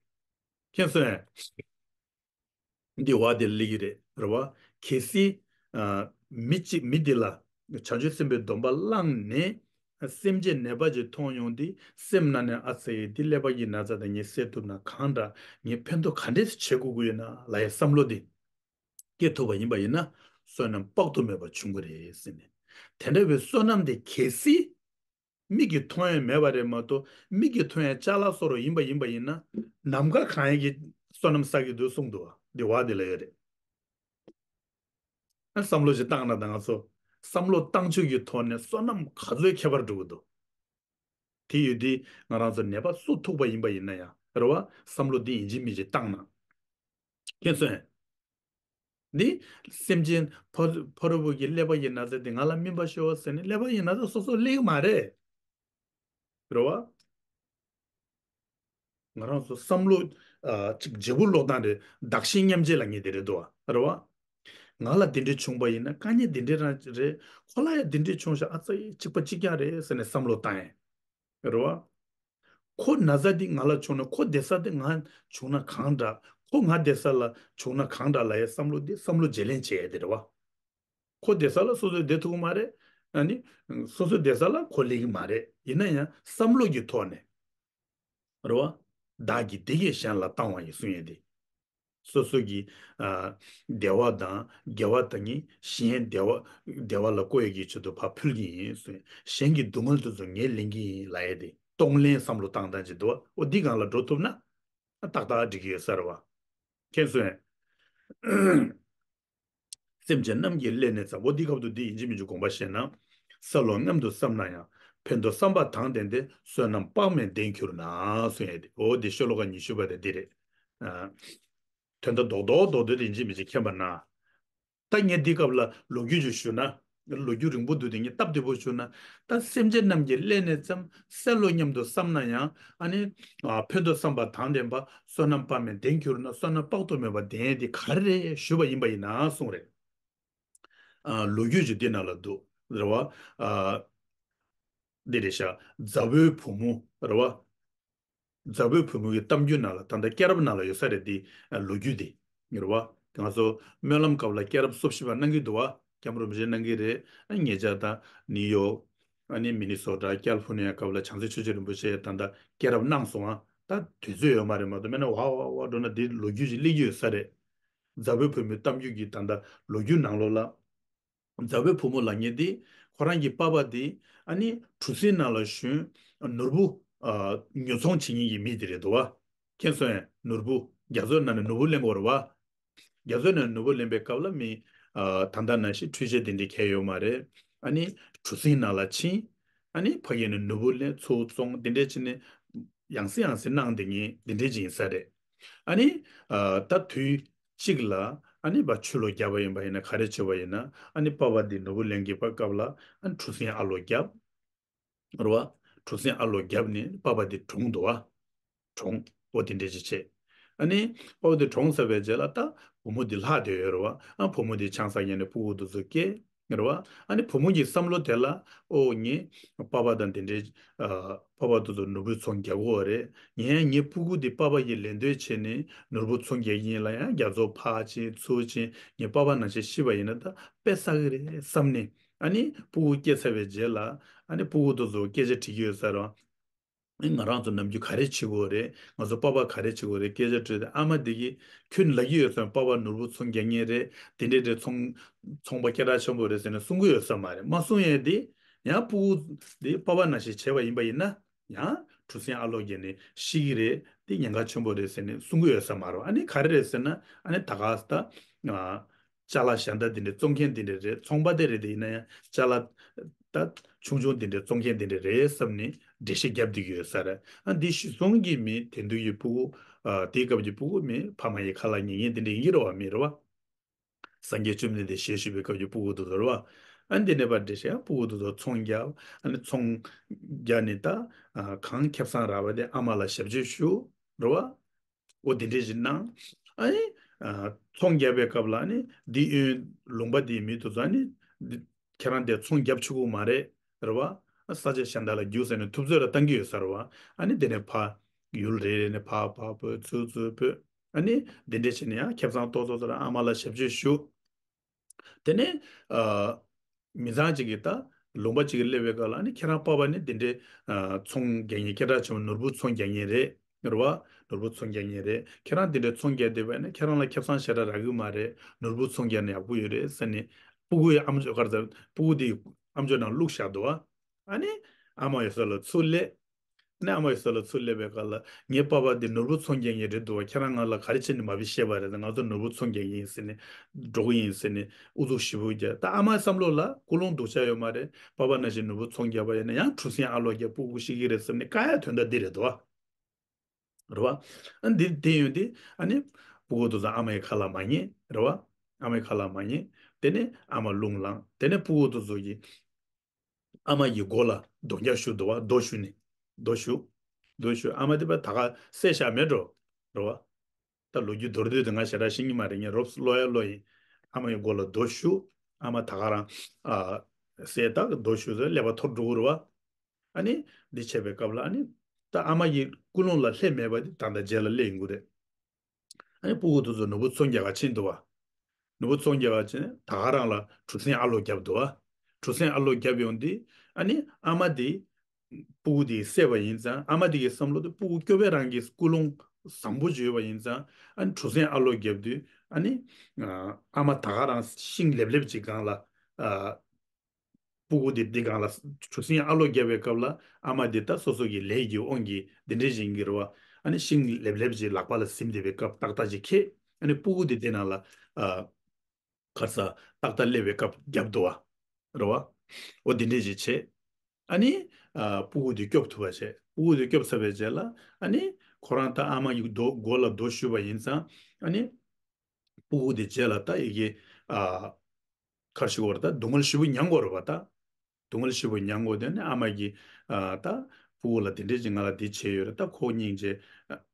མཁྱེན་སོང་ངས། འདི་བ་དེ་ལ་སླེབས་ཀྱི་རེད། རེད་བ། གལ་སྲིད། ཨ། མི་གཅིག་མི་འདི་ལ་བྱང་ཆུབ་སེམས་དཔའི་སྡོམ་པ་བླངས་ནས། སེམས་ཅན་ནད་པ་ཅིག་མཐོང་ཡོང་དུས་སེམས་ནང་ནས། ཨ་ཙི། འདི་ཀླད་པ་གི་ན་ཚ་དེ་ངས་སེལ་ཐུབ་ན་གང་འདྲ། ངས་ཕན་ཐོགས་ག་འདྲས་བྱེད་དགོས་ཀྱི་ཡོད་ན་ལབ་ཡས་བསམ་བློ་འདི་སྐྱེ་ཐུབ་པ་ཡིན་པ་ཡིན་ན། བསོད་ནམས་དཔག་ཏུ་མེད་པ་འབྱུང་གི་རེད་ཟེར་ནས། དེ་འདྲ་བའི་བསོད་ནམས་དེ་གལ་སྲིད། མིག་གིས་མཐོང་ཡས་མེད་པ་རེད་མ་གཏོགས། མིག་གིས་མཐོང་ཡས་ཅ་ལག་བཟོ་འདྲ་ཡིན་པ་ཡིན་པ་ཡིན་ན། ནམ་མཁའ་གང་ཡས་ཀྱི་བསོད་ནམས་བསགས་ཀྱི་འདུག་གསུངས་འདུག་བ། འདི་བ་འདི་ལ་ཡོད་རེད། ཨ། བསམ་བློ་ཞིག་བཏང་ན། ད་ང་ཚོ་བསམ་བློ་བཏང་ཕྱོགས་ཀྱི་ཐོག་ནས་བསོད་ནམས་ག་ཚོད་ཁྱད་པར་འགྲོ་གི་འདུག་དེ་ཡོད་དུས་ང་རང་ཚོ་ནད་པ་སུ་ཐུག་པ་ཡིན་པ་ཡིན་ན་ཡང་། རེད་བ། བསམ་བློ་འདི་ཡིན་གཅིག་མིན་གཅིག་བཏང་ན། མཁྱེན་སོང་ངས། འདི་སེམས་ཅན་ཕ་ཕ་རོལ་པོ་གི་ཀླད་པ་གི་ན་ཚ་དེ་ང་ལ་སྨན་པ་ཤོག་ཟེར་ནས་ཀླད་པ་གི་ན་ཚ་སོ་སོ་སླེབས་ཀྱི་མ་རེད། རེད་བ། ང་རང་ཚོ་བསམ་བློ། ཨ། གཅིག་བརྗེ་པོ་ཀློག་སྟངས་རེད། བདག་གཞན་མཉམ་བརྗེ་ལབ་མཁན་དེ་རེད་དོ། རེད་བ། ང་ལ་འདི་འདྲས་བྱུང་བ་ཡིན་ན་དཀའ་ངལ་འདི་འདྲས་རང་རེད། ཁོ་ལ་ཡང་འདི་འདྲས་བྱུང་ཤག་ཨ་ཙི། གཅིག་པ་གཅིག་རྐྱང་རེད་ཟེར་ནས་བསམ་བློ་བཏང་ཡས། རེད་བ། ཁོ་ན་ཚ་འདི་ང་ལ་བྱུང་ན། ཁོ་བསྡད་ས་འདི་ང་བྱུང་ན་གང་འདྲ། ཁོ་ང་བསྡད་ས་ལ་བྱུང་ན་གང་འདྲ་ལབ་ཡས་བསམ་བློ་འདི་བསམ་བློ་བརྗེ་ལེན་བྱེད་ཡས་དེ་རེད་བ། ཁོ་བསྡད་ས་ལ་སོ་སོས་བསྡད་ཐུབ་ཀྱི་མ་རེད། ཨ་ནི། སོ་སོ་བསྡད་ས་ལ་ཁོ་སླེབས་ཀྱི་མ་རེད། ཡིན་ན་ཡང་བསམ་བློ་གི་ཐོག་ནས། རེད་བ། བདག་གིས་བདེ་གཤེགས་གཞན་ལ་བཏང་བ་ཡི་གསུང་ཡས་དེ། སོ་སོ་གི། ཨ། བདེ་བ་དང་དགེ་བ་དང་ནི་གཞན་བདེ་བ། བདེ་བ་ལ་བཀོད་ཡས་ཀྱི་ཆེད་དུ་ཕར་ཕུལ་གྱི་ཡིན་གསུང་། གཞན་གྱི་སྡུག་བསྔལ་དེ་ཚོ་ངས་ལེན་གྱི་ཡིན་ལབ་ཡས་དེ། གཏོང་ལེན་བསམ་བློ་བཏང་སྟངས་ཅིག་འདུག་བ། འོ་འདི་སྒང་ལ་འགྲོ་ཐུབ་ན། ཨ། ཏག་ཏག་འགྲིག་གི་ཡོད་ས་རེད་བ། མཁྱེན་སོང་ངས། སེམས་ཅན་རྣམས་ཀྱི་ཀླད་ནས་བརྩམས། འོ་འདི་སྐབས་དུ་འདི་ཡིན་གཅིག་མིན་གཅིག་དགོངས་པ་བཞེས་ན། གསལ་ལོ་སྙམ་དུ་བསམ་ན་ཡང་། ཕན་འདོགས་བསམ་པ་དང་ལྡན་ཏེ། བསོད་ནམས་དཔག་མེད་ལྡན་གྱུར་ན་གསུང་ཡས་དེ། འོ་འདི་ཤོ་ལོ་ཀ་ཉི་ཤུ་པ་དེ་འདི་རེད། ཨ། དོན་དག་རྡོག་རྡོག་རྡོག་རྡོག་དེ་ཡིན་གཅིག་མིན་གཅིག་མཁྱེན་པ་ན། ད་ངས་འདི་སྐབས་ལ་ལོ་རྒྱུས་ཅིག་ཞུ་ན། ལོ་རྒྱུས་རིང་པོ་འདུག་དེ་ངས་སྟབས་བདེ་པོ་ཞུ་ན། ད་སེམས་ཅན་རྣམས་ཀྱི་ཀླད་ནས་ཙམ་གསལ་ལོ་སྙམ་དུ་བསམ་ན་ཡང་། ཨ་ནི་ཨ་ཕན་འདོགས་བསམ་པ་དང་ལྡན་པ། བསོད་ནམས་དཔག་མེད་ལྡན་གྱུར་ན། བསོད་ནམས་དཔག་ཏུ་མེད་པ་ལྡན་ཡས་འདི་ག་རེ་རེད་ཞུས་པ་ཡིན་པ་ཡིན་ན་གསུངས་རེད། ཨ་ལོ་རྒྱུས་ཅིག་འདི་ནང་ལ་འདུག་རེད་བ། ཨ་འདི་རེད་ཤག་མཛའ་བོའི་བུ་མོ་རེད་བ། མཛའ་བོའི་བུ་མོ་གི་གཏམ་རྒྱུད་ནང་ལ། ད་ལྟ་སྐྱེས་རབས་ནང་ལ་ཡོད་ས་རེད། འདི་ལོ་རྒྱུས་འདི་རེད་བ། ང་ཚོ་སྨོན་ལམ་སྐབས་ལ་སྐྱེས་རབས་སོ་བཞི་པ་གནང་གི་འདུག་བ། སྐྱབས་མགོན་རིན་པོ་ཆེ་གནང་གི་རེད། ཨ་ཉེ་ཆར་ད་ནིའུ་ཡོག་ཨ་ནི་མི་ནི་སོ་ཊ། ཀལ་ཧྥོར་ནི་ཡ་སྐབས་ལ་བྱང་རྩེ་ཆོས་རྗེ་རིན་པོ་ཆེ་ད་ལྟ་སྐྱེས་རབས་གནང་སོང་ཨ། ད་དུས་ཚོད་ཡོད་མ་རེད་མ་གཏོགས། མེད་ན་ཝ་ཝ་ཝ་འགྲོ་ན་འདི་ལོ་རྒྱུས་ཅིག་སླེབས་ཀྱི་ཡོད་ས་རེད། མཛའ་བོའི་བུ་མོའི་གཏམ་རྒྱུད་ཀྱི་ད་ལྟ་ལོ་རྒྱུས་ནང་ལོགས་ལ། མཛའ་བོའི་བུ་མོ་ལབ་མཁན་དེ་ཁོ་རང་གི་པ་ཕ་དེ་ཨ་ནི་གྲུ་གཟིངས་ནང་ལ་ཞོན་ནོར་བུ་ཨ་ཉོ་ཚོང་བྱེད་མཁན་གྱི་མི་དེ་རེད་འདུག་བ། མཁྱེན་སོང་ངས། ནོར་བུ། རྒྱ་མཚོ་ནང་ནས་ནོར་བུ་ལེན་དགོས་རེད་བ། རྒྱ་མཚོ་ནང་ནས་ནོར་བུ་ལེན་པའི་སྐབས་ལ་མི་ཨ་ད་ལྟ་ནང་བཞིན་འཕྲུལ་ཆས་དེ་འདྲ་གང་ཡོད་མ་རེད། ཨ་ནི་གྲུ་གཟིངས་ནང་ལ་ཕྱིན། ཨ་ནི་ཕ་གི་ནས་ནོར་བུ་ལེན། ཚུར་བཙོང་། དེ་འདྲ་བྱས་ནས་ཡང་སེ་ཡང་སེ་གནང་བསྡད་མཁན་དེ་འདྲ་ཅིག་ཡིན་ས་རེད། ཨ་ནི་ཨ་ད་དུས་གཅིག་ལ་ཨ་ནི་ཕར་ཆུ་ལོག་བརྒྱབ་པ་ཡིན་པ་ཡིན་ན། ག་རེ་བྱས་པ་ཡིན་ན། ཨ་ནི་པ་ཕ་འདི་ནོར་བུ་ལེན་གྱི་སྐབས་ལ་ཨ་ནི་གྲུ་གཟིངས་ཨ་ལོག་བརྒྱབ། རེད་བ། གྲུ་གཟིངས་ཨ་ལོག་བརྒྱབ་ནས་པ་ཕ་འདི་གྲོངས་འདུག་བ། གྲོངས། འོ་དེ་འདྲ་ཅིག་བྱས། ཨ་ནི་པ་ཕ་འདི་གྲོངས་ཚར་བའི་རྗེས་ལ་ད་བུ་མོ་འདི་ལྷག་བསྡད་ཡོད་རེད་བ། ཨ་བུ་མོ་འདི་ཆང་ས་ཉལ་ནས་ཕྲུ་གུ་དེ་ཚོ་སྐྱེས། རེད་བ། ཨ་ནི་བུ་མོ་གི་བསམ་བློ་དེ་ལ། ཨོ་ངས་པ་ཕ་དང་དེ་འདྲའི་ཨ་པ་ཕ་དེ་ཚོ་ནོར་བུ་ཚོང་རྒྱག་གི་ཡོད་རེད། ངས་ངའི་ཕྲུ་གུ་དེ་པ་ཕ་ཡིས་ལེན་འདོད་བྱས་ནས་ནོར་བུ་ཚོང་རྒྱག་གི་ཡིན་ལབ་ཡང་རྒྱ་མཚོ་ཕར་ཕྱིན་ཚུར་ཕྱིན། ངའི་པ་ཕ་ནང་བཞིན་ཤི་བ་ཡིན་ན་ད་དཔེ་བསགས་གི་རེད་བསམ་ནས། ཨ་ནི་ཕྲུ་གུ་སྐྱེས་ཚར་བའི་རྗེས་ལ་ཨ་ནི་ཕྲུ་གུ་དེ་ཚོ་སྐད་ཆ་དྲིས་ཀྱི་ཡོད་ས་རེད། ཨ་ནི་ང་རང་ཚོ་ནམ་རྒྱུན་ག་རེ་བྱེད་ཀྱི་ཡོད་རེད། ང་ཚོ་པ་ཕ་ག་རེ་བྱེད་ཀྱི་ཡོད་རེད། སྐད་ཆ་དྲིས་ཏེ་ཨ་མ་དེ་གིས་ཁྱོད་ལབ་ཀྱི་ཡོད་ཙང་། པ་ཕ་ནོར་བུ་ཚོང་རྒྱག་མཁན་རེད། དེ་འདྲས་རེད། ཚོང་ཚོང་པ་སྐད་གྲགས་ཆེན་པོ་རེད་ཟེར་ནས་གསུང་གི་ཡོད་ས་མ་རེད། མ་གསུང་ཡས་དེ་ཡང་ཕྲུ་གུ་དེ་པ་ཕ་ནང་བཞིན་བྱས་པ་ཡིན་པ་ཡིན་ན། ཡང་གྲུ་གཟིངས་ཨ་ལོག་བརྒྱབ་ནས་ཤི་གི་རེད། དེ་ཉེན་ཁ་ཆེན་པོ་རེད་ཟེར་ནས་གསུང་གི་ཡོད་ས་མ་རེད། ཨ་ནི་ག་རེ་རེད་ཟེར་ན། ཨ་ནི་ད་ག་ས་ད་ང་ཅ་ལག་གཞན་དག་དེ་འདྲས་བཙོང་མཁན་དེ་འདྲས་རེད། ཚོང་པ་དེ་རེད། དེ་ཡིན་ན་ཡང་ཅ་ལག་ད་ཆུང་ཆུང་དེ་འདྲས་བཙོང་མཁན་དེ་འདྲས་རེད་བསམ་ནས་འགྲེལ་བཤད་བརྒྱབ་བསྡད་ཀྱི་ཡོད་ས་རེད། ཨ་འདི་གཞི་བཟུང་གི་མི་དེ་དུས་ཀྱི་ཕྲུ་གུ། ཨ་དེའི་སྐབས་ཀྱི་ཕྲུ་གུ་མི་ཕ་མ་ཡི་ཁ་ལག་ཉན་མཁན་དེ་འདྲས་ཡིན་གྱི་རེད་བ། མི་རེད་བ། སངས་རྒྱས་བཅོམ་ལྡན་འདས་ཞལ་བཞུགས་པའི་སྐབས་ཀྱི་ཕྲུ་གུ་དེ་ཚོ་རེད་བ། ཨ་འདི་ནས་ཕར་འགྲེལ་བཤད། ཕྲུ་གུ་དེ་ཚོ་ཚོང་རྒྱག་ཨ་ནི་ཚོང་རྒྱག་ནས་ད་ཨ་གང་ཁེ་བཟང་རག་པ་དེ་ཨ་མ་ལ་ཞབས་ཕྱི་ཞུ། རེད་བ། འོ་དེ་འདྲས་ཞིག་གནང་། ཨ་ནི་ཨ་ཚོང་རྒྱག་པའི་སྐབས་ལ་ཨ་ནི་འདི་གཡོན་ལུང་པ་འདིའི་མི་དེ་ཚོ་ཨ་ནི་འདི་ཁྱེད་རང་དེ་ཚོང་རྒྱབ་ཆོག་གི་མ་རེད། རེད་བ། ཨ་ས་ཆ་གཞན་དག་ལ་རྒྱུགས་ཟེར་ནས་ཐུབ་ཚོད་ལ་བཏང་གི་ཡོད་ས་རེད་བ། ཨ་ནི་དེ་ནས་ཕར་ཡུལ་རེ་རེ་ནས་ཕར་ཕར་སྤོས། ཚུར་ཚུར་སྤོས། ཨ་ནི་འདི་འདྲས་བྱས་ནས་ཡང་ཁེ་བཟང་ཏོག་ཏོག་ཏོག་ཨ་མ་ལ་ཞབས་ཕྱི་ཞུ། དེ་ནས་ཨ་མི་ཚང་གཅིག་གིས་ད་ལུང་པ་གཅིག་གི་སླེབས་པའི་སྐབས་ལ་ཨ་ནི་ཁྱེད་རང་པ་ཕ་ནི་འདི་འདྲའི་ཨ་ཚོང་རྒྱག་མཁན། སྐད་གྲགས་ཆེན་པོ་ནོར་བུ་ཚོང་རྒྱག་མཁན་རེད། རེད་བ། ནོར་བུ་ཚོང་རྒྱག་མཁན་རེད། ཁྱེད་རང་འདི་འདྲའི་ཚོང་རྒྱག་བསྡད་པ་ཡིན་ན་ཁྱེད་རང་ལ་ཁེ་བཟང་ཞེ་དྲག་རག་གི་མ་རེད། ནོར་བུ་ཚོང་རྒྱག་ན་ཡག་པོ་ཡོད་རེད་ཟེར་ནས་ཕྲུ་གུ་ཡི་ཨམ་ཅོག་ག་རེ་ཟེར། ཕྲུ་གུ་དེ་ཨམ་ཅོག་ནང་བླུགས་བཞག་འདུག་བ། ཨ་ནི་ཨ་མ་ཡོད་ས་ལ་ཚུར་སླེབས། ནས་ཨ་མ་ཡི་ས་ལ་ཚུར་སླེབས་པའི་སྐབས་ལ། ངའི་པ་ཕ་འདི་ནོར་བུ་ཚོང་རྒྱག་མཁན་རེད་འདུག་བ། ཁྱེད་རང་ང་ལ་ག་རེ་བྱས་ནས་མ་ཕེབས་ཤེས་པ་རེད། ང་ཚོ་ནོར་བུ་ཚོང་རྒྱག་མཁན་ཡིན་ཟེར་ནས། འགྲོ་གི་ཡིན་ཟེར་ནས་ཨུ་ཚུགས་ཞེ་པོ་རྒྱག་ད་ཨ་མའི་བསམ་བློ་ལ་ཀུན་སློང་སྡུག་ཅག་ཡོད་མ་རེད། པ་ཕ་ནང་བཞིན་ནོར་བུ་ཚོང་རྒྱག་པ་ཡིན་ན་ཡང་གྲུ་གཟིངས་ཨ་ལོག་རྒྱབ་ཕྲུ་གུ་ཤི་གི་རེད་བསམ་ནས་དཀའ་ཡ་དོན་དག་འདི་རེད་འདུག་བ། རེད་བ། ཨ་འདི་དེ་ཡོང་དུས་ཨ་ནི་ཕྲུ་གུ་དེ་ཚོ་ཨ་མའི་ཁ་ལ་མ་ཉན། རེད་བ། ཨ་མའི་ཁ་ལ་མ་ཉན། དེ་ནས་ཨ་མ་རླུང་ལངས། དེ་ནས་ཕྲུ་གུ་དེ་ཚོ་གིས་ཨ་མ་ཡི་མགོ་ལ་རྡོ་རྒྱག་ཞུ་འདུག་བ། རྡོ་གཞུས་ནས། རྡོ་གཞུ། རྡོ་གཞུ། ཨ་མ་དེ་པ་ད་ག་བསད་བཞག་མེད་འགྲོ། རེད་བ། ད་ལོ་རྒྱུས་མདོར་བསྡུས་དེ་ང་ཞེ་དྲག་ཤེས་ཀྱི་མ་རེད། ངས་རོབ་ཀློག་ཡ་ཀློག་ཡིན། ཨ་མ་ཡི་མགོ་ལ་རྡོ་གཞུ། ཨ་མ་ད་ག་རང་ཨ་བསད། ད་རྡོ་གཞུ་ཟེར་ཀླད་པ་འཐོར་འགྲོ་གི་རེད་བ། ཨ་ནི་འདི་བྱས་པའི་སྐབས་ལ་ཨ་ནི་ད་ཨ་མ་ཡི་ཀུན་སློང་ལ་སླེབས་མེད་པ་དེ་ད་ལྟ་རྗེས་ལ་སླེབས་ཡོང་གི་རེད། ཨ་ནི་ཕྲུ་གུ་དེ་ཚོ་ནོར་བུ་ཚོང་རྒྱག་ག་ཕྱིན་འདུག་བ། ནོར་བུ་ཚོང་རྒྱག་ག་ཕྱིན་ད་ག་རང་ལ་གྲུ་གཟིངས་ཨ་ལོག་བརྒྱབ་འདུག་བ། གྲུ་གཟིངས་ཨ་ལོག་བརྒྱབ་ཡོང་དུས་ཨ་ནི་ཨ་མ་དེ་ཕྲུ་གུ་དེ་བསད་པ་ཡིན་ཙང་། ཨ་མ་དེ་གི་བསམ་བློ་དེ་ཕྲུ་གུ་སྐྱོབ་པའི་རང་གི་ཀུན་སློང་བཟང་པོ་ཅིག་ཡོད་པ་ཡིན་ཙང་། ཨ་ནི་གྲུ་གཟིངས་ཨ་ལོག་བརྒྱབ་དུས་ཨ་ནི་ཨ་མ་ད་ག་རང་ཤིང་ལེབ་ལེབ་ཅིག་སྒང་ལ་ཨ། ཕྲུ་གུ་དེ་འདི་སྒང་ལ་གྲུ་གཟིངས་ཨ་ལོག་བརྒྱབ་པའི་སྐབས་ལ་ཨ་མ་དེ་ད་སོ་སོ་གི་ལས་ཀྱི་དབང་གིས་འདི་འདྲ་ཞིག་ཡིན་གྱི་རེད་བ། ཨ་ནི་ཤིང་ལེབ་ལེབ་ཅིག་ལག་པ་ལ་ཟིན་བསྡད་པའི་སྐབས་ཏག་ཏག་ཅིག་ཁེགས། ཨ་ནི་ཕྲུ་གུ་དེ་དེ་ནང་ལ་ཨ་གར་ས་ཏག་ཏག་སླེབས་པའི་སྐབས་བརྒྱབ་འདུག་བ། རེད་བ། འོ་འདི་འདྲ་ཞིག་བྱས། ཨ་ནི་ཨ་ཕྲུ་གུ་དེ་སྐྱོབ་ཐུབ་པ་བྱས། ཕྲུ་གུ་དེ་སྐྱོབ་ཚར་བའི་རྗེས་ལ་ཨ་ནི་ཁོ་རང་ད་ཨ་མ་ཡི་རྡོ་མགོ་ལ་རྡོ་གཞུས་པ་ཡིན་ཙང་། ཨ་ནི་ཕྲུ་གུ་དེ་རྗེས་ལ་ད་ཡི་གེ་ཨ། གར་ཞིག་བར་ད་སྡུག་བསྔལ་ཞེ་པོ་མྱང་དགོས་རེད་བ་ད། སྡུག་བསྔལ་ཞེ་པོ་མྱང་དགོས་དེ་ནི་ཨ་མ་གིས་ཨ་ད་སྤུ་གུ་ལ་དེ་འདྲས་ཀྱི་ང་ལ་འདི་བྱས་ཡོད་རེད། ད་ཁོ་སྙིང་རྗེ།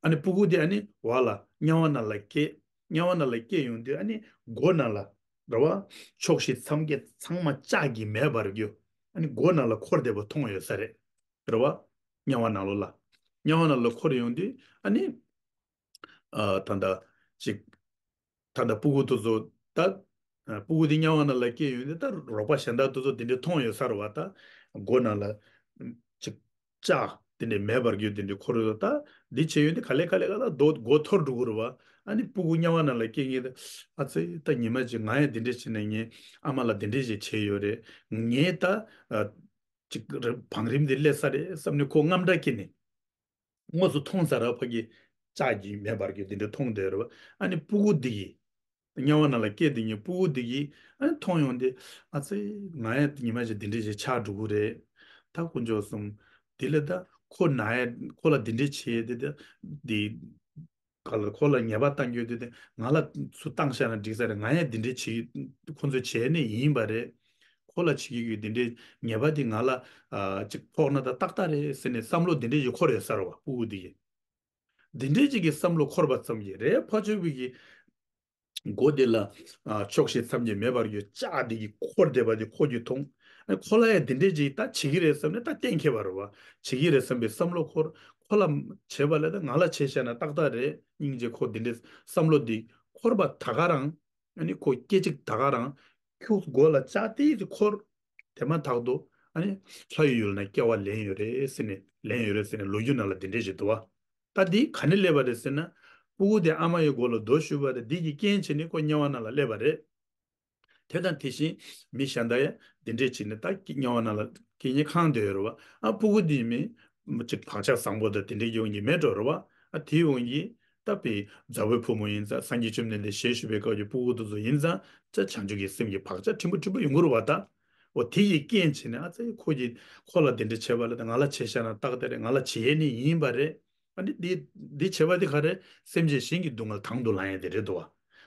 ཨ་ནི་སྤུ་གུ་དེ་ཨ་ནི་བ་ལ་དམྱལ་བ་ནང་ལ་སྐྱེས། དམྱལ་བ་ནང་ལ་སྐྱེས་ཡོང་དུས་ཨ་ནི་མགོ་ནང་ལ་རེད་བ། ཕྱོགས་བཞི་མཚམས་བརྒྱད་ཚང་མ་ལྕགས་ཀྱིས་མེ་འབར་རྒྱུ། ཨ་ནི་མགོ་ནང་ལ་འཁོར་བསྡད་པ་མཐོང་ཡོད་ས་རེད། རེད་བ། དམྱལ་བ་ནང་ལོགས་ལ། དམྱལ་བ་ནང་ལ་འཁོར་ཡོང་དུས་ཨ་ནི། ཨ་ད་ལྟ་ཅིག་ད་ལྟ་སྤུ་གུ་དེ་ཚོ་ད། ཨ་སྤུ་གུ་དེ་དམྱལ་བ་ནང་ལ་སྐྱེས་ཡོང་དུས་ད་རོགས་པ་གཞན་དག་དེ་ཚོ་དེ་འདྲས་མཐོང་ཡོད་ས་རེད་བ་ད། མགོ་ནང་ལ་ཅིག་ལྕགས་དེ་འདྲས་མེ་འབར་རྒྱུ་དེ་འདྲས་འཁོར་ཡོད་ད། འདི་བྱས་ཡོང་དུས་ག་ལེ་ག་ལེ་ག་ལ་རྡོ་མགོ་འཐོར་འགྲོ་གི་རེད་བ། ཨ་ནི་སྤུ་གུ་དམྱལ་བ་ནང་ལ་སྐྱེས་ངེས་ད། ཨ་ཙི་ད་ཉི་མ་ཅིག་ང་ཡང་དེ་འདྲས་བྱས་ནས་ངའི་ཨ་མ་ལ་དེ་འདྲས་ཞིག་བྱས་ཡོད་རེད། ངས་ད་ཨ་ཅིག་རེ་བང་རིམ་དེ་སླེབས་ས་རེད་བསམ་ནས་ཁོ་དངངས་སྐྲག་སྐྱེས་ནས། དངོས་སུ་མཐོང་ས་ར་ཕ་གི་ལྕགས་ཀྱི་མེ་འབར་རྒྱུ་དེ་འདྲ་མཐོང་བསྡད་རེད་བ། ཨ་ནི་སྤུ་གུ་འདི་གིས། དམྱལ་བ་ནང་ལ་སྐྱེས་དེ་ཉིད་སྤུ་གུ་འདི་གིས་ཨ་ནི་མཐོང་ཡོང་དེ། ཨ་ཙི། ང་ཡང་ཉི་མ་ཞིག་འདི་འདྲ་ཞིག་ཆགས་འགྲོ་གི་རེད། ད་དཀོན་མཆོག་གསུམ། འདི་ལ་ད་ཁོ་ན་ཡ་ཁོ་ལ་འདི་འདྲ་བྱས་དེ་ད་འདི། ག་ལ་ཁོ་ལ་ཉེས་པ་བཏང་རྒྱུ་དེ་དེ་ང་ལ་ཚུར་བཏང་བཞག་ན་འགྲིག་ས་རེད། ང་ཡང་འདི་འདྲ་བྱས་ཁོ་ཚོས་བྱས་ནས་ཡིན་པ་རེད། ཁོ་ལ་བྱེད་ཀྱི་ཡོད་འདི་འདྲའི་ཉེས་པ་འདི་ང་ལ་ཨ་ཅིག་ཕོག་ན་ད་ཏག་ཏག་རེད་ཟེར་ནས་བསམ་བློ་འདི་འདྲའི་ཞིག་འཁོར་ཡོད་ས་རེད་བ། སྤུ་གུ་འདི་གིས་འདི་འདྲའི་ཅིག་གི་བསམ་བློ་འཁོར་བ་ཙམ་གྱིས་རེད། ཕ་ཆོས་པའི་གི་མགོ་འདི་ལ་ཨ་ཕྱོགས་བཞི་མཚམས་བརྒྱད་མེ་འབར་རྒྱུ་ལྕགས་འདི་གིས་འཁོར་བསྡད་པ་འདི་ཁོ་གིས་མཐོང་། ཨ་ཁོ་ལ་ཡང་འདི་འདྲའི་ཅིག་ད་བྱེད་ཀྱི་རེད་བསམ་ནས་ད་གཏན་འཁེལ་བ་རེད་བ། བྱེད་ཀྱི་རེད་བསམ་པའི་བསམ་བློ་འཁོར། ཁོ་ལ་བྱས་པ་ལས་ད་ང་ལ་བྱས་བཞག་ན་ཏག་ཏག་རེད། སྙིང་རྗེ་ཁོ་འདི་འདྲའི་བསམ་བློ་འདི་འཁོར་བ་ད་ག་རང་། ཨ་ནི་ཁོ་སྐད་ཅིག་ད་ག་རང་། ཁྱུག་མགོ་ལ་ལྕགས་ཏིག་ཏིག་འཁོར། དེ་མ་ཐག་ཏུ་ཨ་ནི་ལྷ་ཡུལ་ཡུལ་ན་སྐྱེ་བ་ལེན་ཡོད་རེད་ཟེར་ནས་ལེན་ཡོད་རེད་ཟེར་ནས་ལོ་རྒྱུས་ནང་ལ་འདི་འདྲས་ཞིག་འདུག་བ། ད་འདི་ག་ནས་སླེབས་པ་རེད་ཟེར་ན། སྤུ་གུ་དེ་ཨ་མ་ཡི་མགོ་ལ་རྡོ་གཞུས་པ་དང་འདི་གི་རྐྱེན་བྱས་ནས་ཁོ་དམྱལ་བ་ནང་ལ་སླེབས་པ་རེད། དེ་དང་དེ་བཞིན་མི་གཞན་དག་ཡང་འདི་འདྲས་བྱས་ནས་ད་དམྱལ་བ་ནང་ལ་སྐྱེ་ཉེན་ཁང་དེ་ཡོད་རེད་བ། ཨ་སྤུ་གུ་འདི་མི་ཅིག་བག་ཆགས་བཟང་པོ་དང་དེ་འདྲས་ཡོང་གི་མེད་འགྲོ་རེད་བ། ཨ་དེའི་འོང་གི་ད་པའི་མཛའ་བོའི་བུ་མོ་ཡིན་ཙང་སངས་རྒྱས་བཅོམ་ལྡན་འདས་ཞལ་བཞུགས་པའི་སྐབས་ཀྱི་སྤུ་གུ་དེ་ཚོ་ཡིན་ཙང་ཅ་བྱང་ཆུབ་ཀྱི་སེམས་ཀྱི་བག་ཆགས་ཕྲན་བུ་ཕྲན་བུ་ཡོང་གི་རེད་བ་ད། འོ་དེ་ཡི་རྐྱེན་བྱས་ནས་ཨ་ཙི་ཁོ་གིས་ཁོ་ལ་དེ་འདྲ་བྱས་པ་ལ་ད་ང་ལ་བྱས་བཞག་ན་ཏག་ཏག་རེད། ང་ལ་བྱེད་ཡས་ནི་ཡིན་པ་རེད། ཨ་ནི་འདི་འདི་བྱས་པ་འདི་ག་རེད། སེམས་ཅན་གཞན་གྱི་སྡུག་བསྔལ་དང་དུ་བླང་ཡས་དེ་རེད་དོ།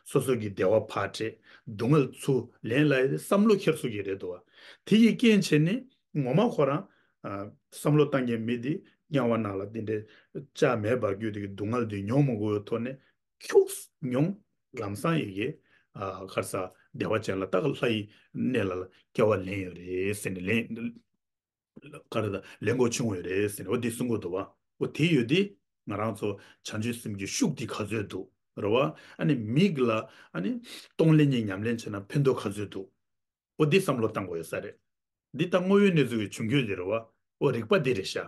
སོ་སོ་གི་བདེ་བ་ཕར་སྤྲད། སྡུག་བསྔལ་ཚུར་ལེན་ལ་ཡས་དེ་བསམ་བློ་འཁྱེར་སོ་གི་རེད་དོ། དེ་ཡི་རྐྱེན་བྱས་ནས་ངོ་མ་ཁོ་རང་ཨ་བསམ་བློ་བཏང་མཁན་མི་འདི་དམྱལ་བ་ནང་ལ་འདི་འདྲའི་ལྕགས་མེ་འབར་རྒྱུ་དེ་གི་སྡུག་བསྔལ་འདི་མྱོང་མི་དགོས་པའི་ཐོག་ནས་ཁྱུག་མྱོང་། ལམ་སང་ཡི་གེ་ཨ་ག་རེ་ཟ་བདེ་བ་ཅན་ལ་ད་ག་ལྷ་ཡི་གནས་ལ་སྐྱེ་བ་ལེན་ཡོད་རེད་ཟེར་ནས་ལེན། ག་རེ་ད་ལེན་གོ་བྱུང་ཡོད་རེད་ཟེར་ནས་འོ་འདི་གསུང་གི་འདུག་བ། འོ་དེ་ཡོད་དེ་ང་རང་ཚོ་བྱང་ཆུབ་སེམས་ཀྱི་ཤུགས་འདི་ག་ཚོད་འདུག་རེད་བ། ཨ་ནི་མིག་ལ་ཨ་ནི་གཏོང་ལེན་གྱི་ཉམས་ལེན་བྱས་ན་ཕན་ཐོགས་ག་ཚོད་འདུག་འོ་འདི་བསམ་བློ་བཏང་དགོས་ཡོད་ས་རེད། འདི་ད་དངོས་ཡོད་གནས་ཚུལ་གྱི་བྱུང་རྒྱུ་དེ་རེད་བ། འོ་རིག་པ་འདི་རེད་ཤག་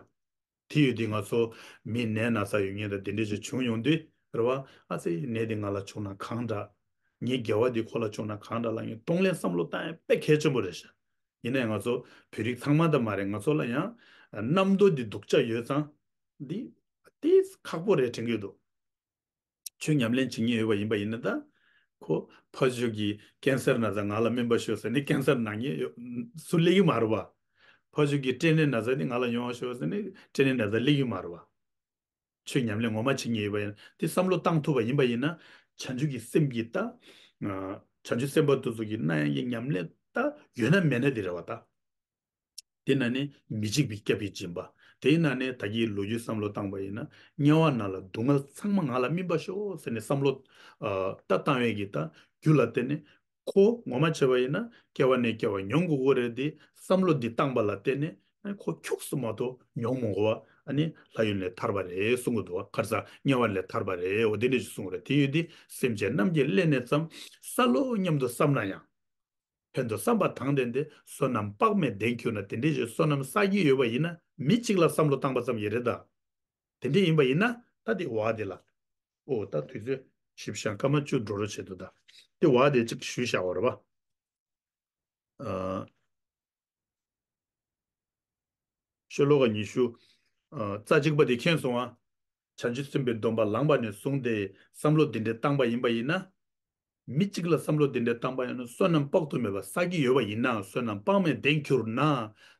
དེ་ཡོད་དུས་ང་ཚོ་མི་ནད་ན་ཚ་ཡོད་མཁན་དང་དེ་འདྲ་ཞིག་བྱུང་ཡོང་དུས་རེད་བ། ཨ་ཙི་ནད་འདི་ང་ལ་བྱུང་ན་གང་འདྲ། ངའི་དགེ་བ་འདི་ཁོ་ལ་བྱུང་ན་གང་འདྲ་ལབ་མཁན་གཏོང་ལེན་བསམ་བློ་བཏང་ཡ་དཔེ་གལ་ཆེན་པོ་རེད་ཤག་ཡིན་ནའི་ང་ཚོ་བོད་རིགས་ཚང་མ་ད་མ་རེད། ང་ཚོ་ལ་ཡང་རྣམ་རྟོག་འདི་སྡུག་ཅག་ཡོད་ཙང་འདི་ཏིས་ཁག་པོ་རེད་དྲན་གྱི་འདུག་ཆོས་ཉམས་ལེན་བྱེད་མཁན་ཡོད་པ་ཡིན་པ་ཡིན་ན་ད། ཁོ་ཕ་ཆོས་ཀྱི་ཀན་སར་ན་ཚ་ང་ལ་སྨན་པ་ཤོག་ཟེར་ནས་ཀན་སར་ན་མཁན་ཡོད་སུ་སླེབས་ཀྱི་མ་རེད་བ། ཕ་ཆོས་ཀྱི་སྐྲན་ནད་ན་ཚ་ནི་ང་ལ་ཡོང་བ་ཤོག་ཟེར་ནས་སྐྲན་ནད་ན་ཚ་སླེབས་ཀྱི་མ་རེད་བ། ཆོས་ཉམས་ལེན་ངོ་མ་བྱེད་མཁན་ཡོད་པ་ཡིན་དེ་བསམ་བློ་བཏང་ཐུབ་པ་ཡིན་པ་ཡིན་ན་བྱང་ཆུབ་ཀྱི་སེམས་ཀྱི་ད། བྱང་ཆུབ་སེམས་དཔའ་དེ་ཚོ་གི་གནང་ཡག་གི་ཉམས་ལེན་ད་ཡོད་ན་མེད་ན་དེ་རེད་བ་ད། དེ་ན་ནི་མི་འཇིགས་པའི་སྐྱབས་ཀྱི་སྦྱིན་པ། དེ་ན་ནི་ད་གིན་ལོ་རྒྱུས་བསམ་བློ་བཏང་པ་ཡིན་ན་དམྱལ་བ་ནང་ལ་སྡུག་བསྔལ་ཚང་མ་ང་ལ་སྨིན་པར་ཤོག་ཟེར་ནས་བསམ་བློ་ད་བཏང་བའི་གི་ད་རྒྱུ་ལ་བརྟེན་ནས་ཁོ་ངོ་མ་བྱས་པ་ཡིན་ན་སྐྱེ་བ་ནས་སྐྱེ་བ་མྱོང་དགོས་ཀྱི་རེད་དེ་བསམ་བློ་འདི་བཏང་པ་ལ་བརྟེན་ནས་ཁོ་ཁྱུག་སུ་མ་གཏོགས་མྱོང་མི་དགོས་པ་ཨ་ནི་ལྷ་ཡུལ་ནས་ཐར་པ་རེད་གསུང་གི་འདུག་བ། ག་རེ་ཟ་དམྱལ་བ་ནས་ཐར་པ་རེད། འོ་དེ་འདྲ་ཞིག་གསུང་གི་རེད། དེ་ཡོད་དེ་སེམས་ཅན་རྣམས་ཀྱི་སླད་ནས་ཙམ་བསགས་ལོ་སྙམ་དུ་བསམ་ན་ཡང་། ཕན་དུ་བསམ་པ་དང་ལྡན་ཏེ་བསོད་ནམས་དཔག་མེད་ལྡན་གྱུར་ན། དེ་འདྲའི་ཞིག་བསོད་ནམས་བསགས་ཀྱི་ཡོད་པ་ཡིན་ན་མི་གཅིག་ལ་བསམ་བློ་བཏང་པ་ཙམ་ཡིན་རེད་ད། དེ་འདྲ་ཡིན་པ་ཡིན་ན་ད་དེ་བ་དེ་ལ། ཨོ་ད་དུས་ཚོད་ཞིབ་ཤང་སྐར་མ་བཅུ་འགྲོ་རོགས་བྱེད་དུ་ད། དེ་བ་དེ་གཅིག་ཞུས་བཞག་པ་རེད་པ། ཨ། ཤོ་ལོ་ཀ་ཉི་ཤུ། ཨ། རྩ་གཅིག་པ་དེ་མཁྱེན་སོང་ཨ། བྱང་ཆུབ་སེམས་དཔའི་སྡོམ་པ་བླངས་པ་ནས་བཟུང་སྟེ་བསམ་བློ་འདི་འདྲའི་བཏང་པ་ཡིན་པ་ཡིན་ན། མི་གཅིག་ལ་བསམ་བློ་འདི་འདྲའི་བཏང་པ་ཡིན་ན་བསོད་ནམས་དཔག་ཏུ་མེད་པ་བསགས་ཀྱི་ཡོད་པ་ཡིན་ན། བསོད་ནམས་དཔག་མེད་ལྡན་གྱུར་ན།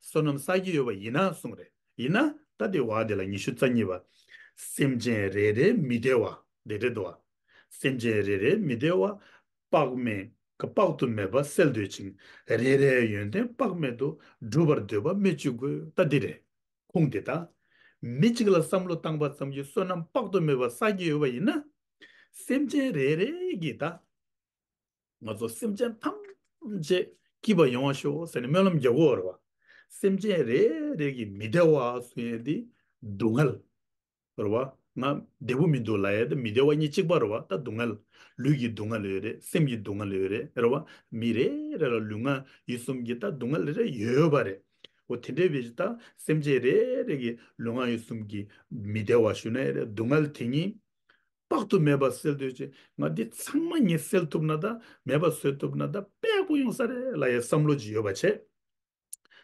བསོད་ནམས་བསགས་ཀྱི་ཡོད་པ་ཡིན་ན་གསུངས་རེད། ཡིན་ན་ད་དེ་བ་དེ་ལ་ཉི་ཤུ་རྩ་གཉིས་པ། སེམས་ཅན་རེ་རེ་མི་བདེ་བ་དེ་རེད་དོ། སེམས་ཅན་རེ་རེ་མི་བདེ་བ། དཔག་མེད་ དཔག་ཏུ་མེད་པ་བསལ་འདོད་ཅིང་། རེ་རེའི་ཡོན་ཏན་དཔག་མེད་དུ། བསྒྲུབ་པར་འདོད་པ་སྨོས་ཅི་དགོས། ད་འདི་རེད། ཁུངས་འདི་ད། མི་གཅིག་ལ་བསམ་བློ་བཏང་པ་ཙམ་གྱིས་བསོད་ནམས་དཔག་ཏུ་མེད་པ་བསགས་ཀྱི་ཡོད་པ་ཡིན་ན། སེམས་ཅན་རེ་རེ་གིས་ད། ང་ཚོ་སེམས་ཅན་ཐམས་ཅད་སྐྱིད་པ་ཡོང་བ་ཤོག་ཟེར་ནས་སྨོན་ལམ་རྒྱག་གི་ཡོད་རེད་བ། སེམས་ཅན་རེ་རེ་གི་མི་བདེ་བ་གསུང་ཡས་དེ་སྡུག་བསྔལ་རེད་བ། ང་བདེ་པོ་མི་འདུག་ལབ་ཡས་དེ་མི་བདེ་བ་གཉིས་གཅིག་པ་རེད་བ། ད་སྡུག་བསྔལ། ལུས་ཀྱི་སྡུག་བསྔལ་ཡོད་རེད། སེམས་ཀྱི་སྡུག་བསྔལ་ཡོད་རེད། རེད་བ། མི་རེ་རེ་ལ་ལུས་ངག་ཡིད་གསུམ་གྱི་ད་སྡུག་བསྔལ་རེ་རེ་ཡོད་པ་རེད། འོ་དེ་འདྲའི་བྱས་ཙང་ད་སེམས་ཅན་རེ་རེ་གི་ལུས་ངག་ཡིད་གསུམ་གྱི་མི་བདེ་བ་ཞུ་ན་ཡང་རེད། སྡུག་བསྔལ་དེ་གཉིས་དཔག་ཏུ་མེད་པ་བསལ་འདོད་ཅིང་། ང་འདི་ཚང་མ་ངས་སེལ་ཐུབ་ན་ད། མེད་པ་བཟོ་ཐུབ་ན་ད་དཔེ་ཡག་པོ་ཡོང་ས་རེད་ལབ་ཡའི་བསམ་བློ་ཅིག་ཡོད་པ་བྱས།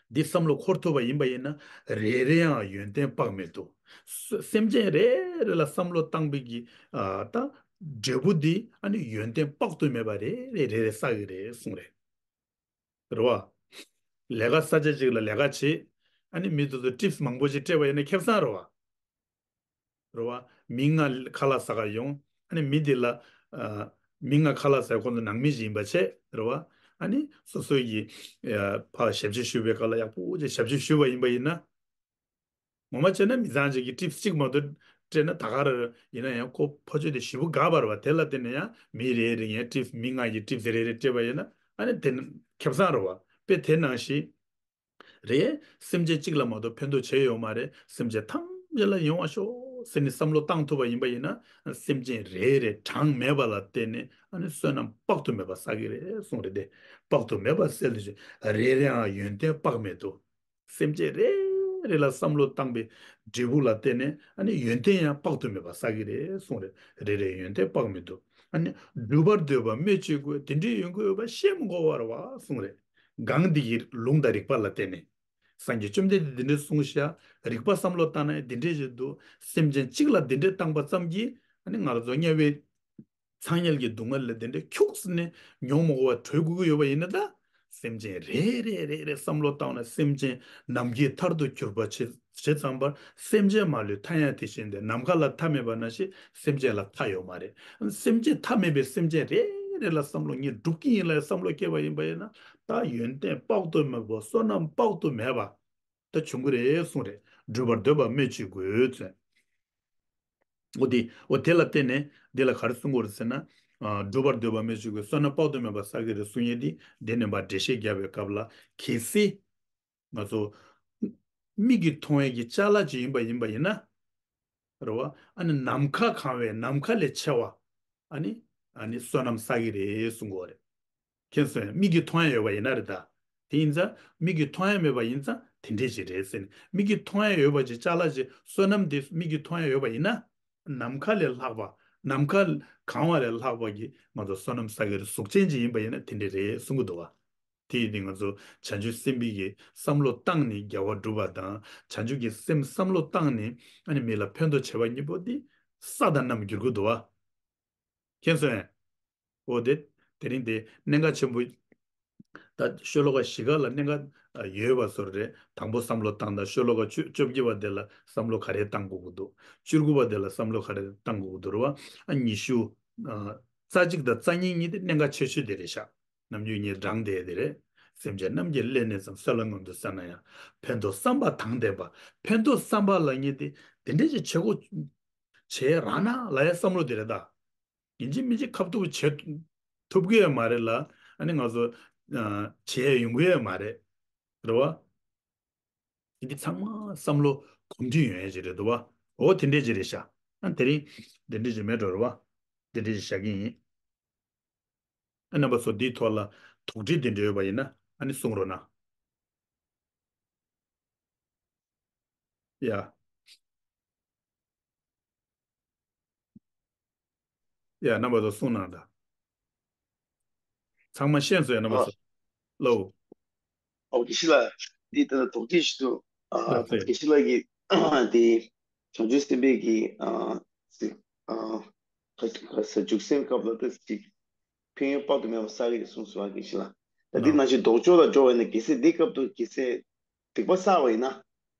འདི་བསམ་བློ་འཁོར་ཐུབ་པ་ཡིན་པ་ཡིན་ན། རེ་རེའང་ཡོན་ཏན་དཔག་མེད་དུ། ས་སེམས་ཅན་རེ་རེ་ལ་བསམ་བློ་བཏང་བའི་གི་ཨ་ད་འབྲས་བུ་འདི་ཨ་ནི་ཡོན་ཏན་དཔག་ཏུ་མེད་པ་རེ་རེ་རེ་རེ་བསགས་ཀྱི་རེད་གསུངས་རེད། རེད་བ། ལས་ཀ་ས་ཆ་གཅིག་ལ་ལས་ཀ་བྱེད། ཨ་ནི་མི་དེ་ཚོ་ཊིབ་སི་མང་པོ་ཅིག་སྤྲད་པ་ཡིན་ན་ཁེ་བཟང་རེད་བ། རེད་བ། མི་ལྔ་ཁ་ལག་ཟ་ག་ཡོང་། ཨ་ནི་མི་དེ་ལ་ཨ་མི་ལྔ་ཁ་ལག་ཟ་ཁོང་ཚོ་ནང་མི་ཞིག་ཡིན་པ་བྱས། རེད་བ། ཨ་ནི་སོ་སོ་ཡི་ཨ་ཕར་ཞབས་ཕྱི་ཞུ་བའི་སྐབས་ལ་ཡག་པོ་ཅིག་ཞབས་ཕྱི་ཞུས་པ་ཡིན་པ་ཡིན་ན། ངོ་མ་བྱས་ན་མི་ཚང་གཅིག་གིས་ཊིབ་སི་གཅིག་མ་གཏོགས་སྤྲད་ན་ད་ག་རང་ཡིན་ན་ཡང་ཁོ་ཕ་ཆོས་དེ་ཞེ་པོ་དགའ་བ་རེད་བ། དེ་ལ་བརྟེན་ནས་ཡང་མི་རེ་རེ་ཡང་ཊིབ་སི་མི་ལྔ་ཡི་ཊིབ་སི་རེ་རེ་སྤྲད་པ་ཡིན་ན་ཨ་ནི་དེ་ཁེ་བཟང་རེད་བ། དཔེ་དེ་ནང་བཞིན་རེད། སེམས་ཅན་གཅིག་ལ་མ་གཏོགས་ཕན་ཐོགས་བྱས་ཡོད་མ་རེད། སེམས་ཅན་ཐམས་ཅད་ལ་ཡོང་བ་ཤོག་ཟེར་ནས་བསམ་བློ་བཏང་ཐུབ་པ་ཡིན་པ་ཡིན་ན། སེམས་ཅན་རེ་རེ་གྲངས་མེད་པ་ལ་བརྟེན་ནས་ཨ་ནི་བསོད་ནམས་དཔག་ཏུ་མེད་པ་བསགས་ཀྱི་རེད་གསུངས་རེད་དེ། དཔག་ཏུ་མེད་པ་བསལ་འདོད་ཅིང་། རེ་རེའང་ཡོན་ཏན་དཔག་མེད་དུ། སེམས་ཅན་རེ་རེ་ལ་བསམ་བློ་བཏང་པའི་འབྲས་བུ་ལ་བརྟེན་ནས་ཨ་ནི་ཡོན་ཏན་ཡང་དཔག་ཏུ་མེད་པ་བསགས་ཀྱི་རེད་གསུངས་རེད། རེ་རེའི་ཡོན་ཏན་དཔག་མེད་དུ། ཨ་ནི་བསྒྲུབ་པར་འདོད་པ་སྨོས་ཅི་དགོས། དེ་འདྲའི་ཡོང་གི་ཡོད་པ་བཤད་མི་དགོས་པ་རེད་བ་གསུངས་རེད། གང་འདི་ཡི་ལུང་དང་རིགས་པ་ལ་བརྟེན་ནས། སངས་རྒྱས་བཅོམ་ལྡན་འདས་འདི་འདྲ་གསུངས་ཤག་རིགས་པ་བསམ་བློ་བཏང་ན་འདི་འདྲ་ཞིག་འདུག་སེམས་ཅན་གཅིག་ལ་འདི་འདྲ་བཏང་པ་ཙམ་གྱིས་ཨ་ནི་ང་རང་ཚོ་དམྱལ་བའི་ཚངས་དམྱལ་གྱི་སྡུག་བསྔལ་ལས་དེ་འདྲའི་ཁྱུག་ཙམ་ནས་མྱོང་མ་དགོས་པ་གྲོལ་དགོས་ཀྱི་ཡོད་པ་ཡིན་ན། ད་སེམས་ཅན་རེ་རེ་རེ་རེ་བསམ་བློ་བཏང་ན། སེམས་ཅན་ནམ་མཁའི་མཐར་ཐུག་གྱུར་པ་བྱེད་བྱེད་ཙམ་པར། སེམས་ཅན་མ་ལུས་མཐའ་ཡང་དེ་བཞིན་ཏེ། ནམ་མཁའ་ལ་མཐའ་མེད་པ་ནང་བཞིན་སེམས་ཅན་ལ་མཐའ་ཡོད་མ་རེད། སེམས་ཅན་མཐའ་མེད་པའི་སེམས་ཅན་རེ་རེ་ལ་བསམ་བློ་ངས་སྒྲུབ་ཀྱི་ཡིན་ལབ་བསམ་བློ་སྐྱེས་པ་ཡིན་པ་ཡིན་ན། ད་ཡོན་ཏན་དཔག་ཏུ་མེད་པ་བསོད་ནམས་དཔག་ཏུ་མེད་པ་ད་བྱུང་གི་རེད་གསུངས་རེད། བསྒྲུབ་པར་འདོད་པ་སྨོས་ཅི་དགོས་ཟེར། འོ་དེ་འོ་དེ་ལ་བརྟེན་ནས་འདི་ལ་ག་རེ་གསུང་གི་ཡོད་རེད་ཟེར་ན། ཨ་བསྒྲུབ་པར་འདོད་པ་སྨོས་ཅི་དགོས། བསོད་ནམས་དཔག་ཏུ་མེད་པ་བསགས་ཀྱི་རེད་གསུང་ཡས་འདི་འདི་ནས་མར་འགྲེལ་བཤད་རྒྱབ་པའི་སྐབས་ལ། གལ་སྲིད་ང་ཚོ་མིག་གིས་མཐོང་ཡས་ཀྱི་ཅ་ལག་ཅིག་ཡིན་པ་ཡིན་པ་ཡིན་ན། རེད་བ། ཨ་ནི་ནམ་མཁའ་གང་བའི་ནམ་མཁའ་ལས་ཆེ་བ། ཨ་ནི་ཨ་ནི་བསོད་ནམས་བསགས་ཀྱི་རེད་གསུང་གི་ཡོད་རེད། མཁྱེན་སོང་ངས། མིག་གིས་མཐོང་ཡ་ཡོད་པ་ཡིན་ན་རེད་ད། དེ་ཡིན་ཙང་མིག་གིས་མཐོང་ཡ་མེད་པ་ཡིན་ཙང་དེ་འདྲས་ཅིག་རེད་ཟེར་ནས། མིག་གིས་མཐོང་ཡ་ཡོད་པ་ཅིག་ཅ་ལག་ཅིག་བསོད་ནམས་དེ་མིག་གིས་མཐོང་ཡ་ཡོད་པ་ཡིན་ན། ནམ་མཁའ་ལས་ལྷག་པ། ནམ་མཁའ་གང་བ་ལས་ལྷག་པ་གི་ང་ཚོ་བསོད་ནམས་བསགས་ཀྱི་རེད། གཟུགས་ཅན་ཅིག་ཡིན་པ་ཡིན་ན་དེ་འདྲས་རེད་གསུང་གི་འདུག་བ། དེ་ཡིན་དུས་ང་ཚོ་བྱང་ཆུབ་སེམས་དཔའི་གི་བསམ་བློ་བཏང་ནས་དགེ་བ་སྒྲུབ་པ་དང་། བྱང་ཆུབ་ཀྱི་སེམས་བསམ་བློ་བཏང་ནས་ཨ་ནི་མི་ལ་ཕན་ཐོགས་བྱེད་པ་གཉིས་པོ་དེ་ས་དང་གནམ་འགྱུར་གྱི་འདུག་བ། མཁྱེན་སོང་ངས། འོ་དེ། དེ་རིང་དེ་གནད་འགག་ཆེན་པོ། ད་ཤོ་ལོ་ཀ་བཞི་ཀ་ལ་གནད་འགག་ཡོད་པ་བཟོ་རེད། དང་པོ་བསམ་བློ་བཏང་དང་། ཤོ་ལོ་ཀ་བཅུ་བཅོ་བརྒྱད་པ་དེ་ལ་བསམ་བློ་ག་རེ་བཏང་དགོས་ཀྱི་འདུག་བཅུ་དགུ་པ་དེ་ལ་བསམ་བློ་ག་རེ་བཏང་དགོས་ཀྱི་འདུག་རེད་བ། ཨ་ཉི་ཤུ། ཨ་རྩ་གཅིག་དང་རྩ་གཉིས་གཉིས་དེ་གནད་འགག་ཆེ་ཤོས་དེ་རེད་ཤག་རྣམ་འགྱུར་གཉིས་བགྲངས་བསྡད་དེ་རེད། སེམས་ཅན་རྣམས་ཀྱི་ཀླད་ནད་ཙམ། སྲོད་ལ་མངོན་དུ་གསལ་ན་ཡང་། ཕན་འདོགས་བསམ་པ་དང་ལྡན་པ། ཕན་འདོགས་བསམ་པ་ལབ་མཁན་དེ་དེ་འདྲས་ཅིག་བྱེད་དགོས། བྱེད་རག་ན་ལབ་ཡ་བསམ་བློ་དེ་རེད་ད། ཡིན་གཅིག་མིན་གཅིག་ཁ་ཐུག་བྱེད་ཐུབ་ཀྱི་ཡོད་མ་རེད་ལ། ཨ་ནི་ང་ཚོ་ཨ་བྱེད་ཡ་ཡོང་གི་ཡོད་མ་རེད། རེད་བ། འདི་ཚང་མ་བསམ་བློ་གོམས་འདྲིས་ཡོང་ཡ་ཅིག་རེད་འདུག་བ། འོ་དེ་འདྲས་ཅིག་རེད་ཤག་ཨ་དེ་རིང་དེ་འདྲས་ཅིག་མེད་འགྲོ་རེད་བ། དེ་འདྲས་ཅིག་བཞག་གི་ཡིན། ཨ་རྣམ་པ་ཚོ་འདིའི་ཐོག་ལ་དོགས་འདྲི་དེ་འདྲ་ཡོད་པ་ཡིན་ན་ཨ་ནི་གསུང་རོགས་གནང་། ཡ། ཡ། རྣམ་པ་ཚོ་གསུང་གནང་དང་། ཚང་མ་ཤེས་སོང་ཡ། རྣམ་པ་ཨ་ཚོ། ལོ། ཨོ་དགེ་བཤེས་ལགས། འདི་ལྟར་དོགས་གཅིག་ཞིག་འདུག་ཨ་ལགས་སེ། དགེ་བཤེས་ལགས་ཀྱིས་འདི་བྱང་ཆུབ་སེམས་དཔའི་གི་ཨ་ཨ་ཨ་བྱང་ཆུབ་སེམས་སྐབས་ལ་ཏོག་ཙམ་ཅིག་ཕན་ཡོན་དཔག་ཏུ་མེད་པ་བསགས་ཀྱི་རེད་གསུངས་སོང་ཨ། དགེ་བཤེས་ལགས། ད་འདི་ནང་བཞིན་ལྡོག་ཕྱོགས་ལ་འགྲོ་བ་ཡིན་ན། གལ་སྲིད་འདི་སྐབས་དུ་གལ་སྲིད་སྡིག་པ་བསགས་པ་ཡིན་ན།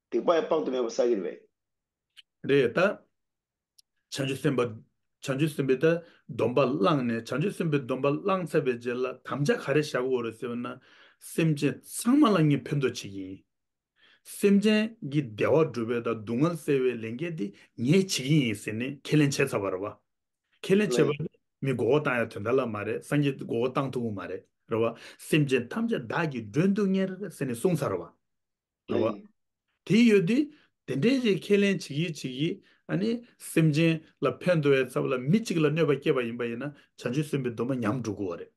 སྡིག་པ་ཡང་དཔག་ཏུ་མེད་པ་བསགས་ཀྱི་རེད་པས། རེད་ད། བྱང་ཆུབ་སེམས་དཔའ་ བྱང་ཆུབ་སེམས་དཔའི་ད་སྡོམ་པ་བླངས་ནས། བྱང་ཆུབ་སེམས་དཔའི་སྡོམ་པ་བླངས་ཚར་བའི་རྗེས་ལ་དམ་བཅའ་ག་རེ་བཞག་དགོས་རེད་ཟེར་བ་ན། སེམས་ཅན་ཚང་མ་ལ་ངས་ཕན་ཐོགས་བྱེད་ཀྱི་ཡིན། སེམས་ཅན་གྱི་བདེ་བ་སྒྲུབ་པའི་དང་སྡུག་བསྔལ་སེལ་བའི་ལས་འགན་དེ་ངས་བྱེད་ཀྱི་ཡིན་ཟེར་ནས་ཁས་ལེན་བྱས་ཚར་བ་རེད་བ། ཁས་ལེན་བྱས་པ་ལགས། དེ་མི་མགོ་སྐོར་བཏང་ཡ་དོན་དག་ལ་མ་རེད། སངས་རྒྱས་མགོ་སྐོར་བཏང་ཐུབ་ཀྱི་མ་རེད། རེད་བ། སེམས་ཅན་ཐམས་ཅད་བདག་གིས་མགྲོན་དུ་གཉེར་ཟེར་ནས་གསུངས་ཚར་བ། རེད་བ། ལགས། དེ་ཡོད་དུས་དེ་འདྲའི་ཅིག་ཁས་ལེན་བྱེད་ཀྱི་བྱེད་ཀྱི། ཨ་ནི་སེམས་ཅན་ལ་ཕན་ཐོགས་ཡ་ཚབ་ལ་མི་གཅིག་ལ་གནོད་པ་བསྐྱལ་བ་ཡིན་པ་ཡིན་ན། བྱང་ཆུབ་སེམས་དཔའི་སྡོམ་པ་ཉམས་འགྲོ་གི་ཡོད་རེད།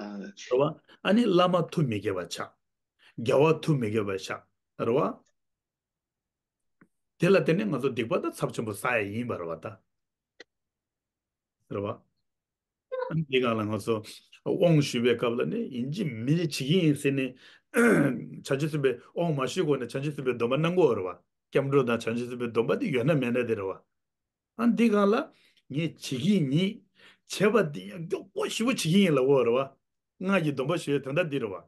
ཨ། རེད་བ། ཨ་ནི་བླ་མ་ཐུགས་མི་དགྱེས་པ་ཆགས། རྒྱལ་བ་ཐུགས་མི་དགྱེས་པ་ཆགས། རེད་བ། དེ་ལ་བརྟེན་ནས་ང་ཚོ་སྡིག་པ་ད་ཚབས་ཆེན་པོ་བསགས་ཡ་ཡིན་པ་རེད་བ་ད། རེད་བ། ཨ་ནི་འདི་སྒང་ལ་ང་ཚོ་དབང་ཞུས་པའི་སྐབས་ལ་ནི་ཡིན་གཅིག་མིན་གཅིག་བྱེད་ཀྱི་ཡིན་ཟེར་ནས། བྱང་ཆུབ་སེམས་དཔའི་དབང་མ་ཞུས་གོང་ནས་བྱང་ཆུབ་སེམས་དཔའི་སྡོམ་པ་གནང་དགོས་རེད་བ། སྐྱབས་འགྲོ་དང་བྱང་ཆུབ་སེམས་དཔའི་སྡོམ་པ་དེ་ཡོད་ན་མེད་ན་དེ་རེད་བ། ཨ། འདི་སྒང་ལ་ངས་བྱེད་ཀྱི་ཡིན། བྱས་པ་འདི་ཡང་མགྱོགས་པོ་ཞེ་པོ་བྱེད་ཀྱི་ཡིན་ལབ་དགོས་རེད་བ། སྔགས་ཀྱི་སྡོམ་པ་ཞུ་ཡའི་དོན་དག་འདི་རེད་བ།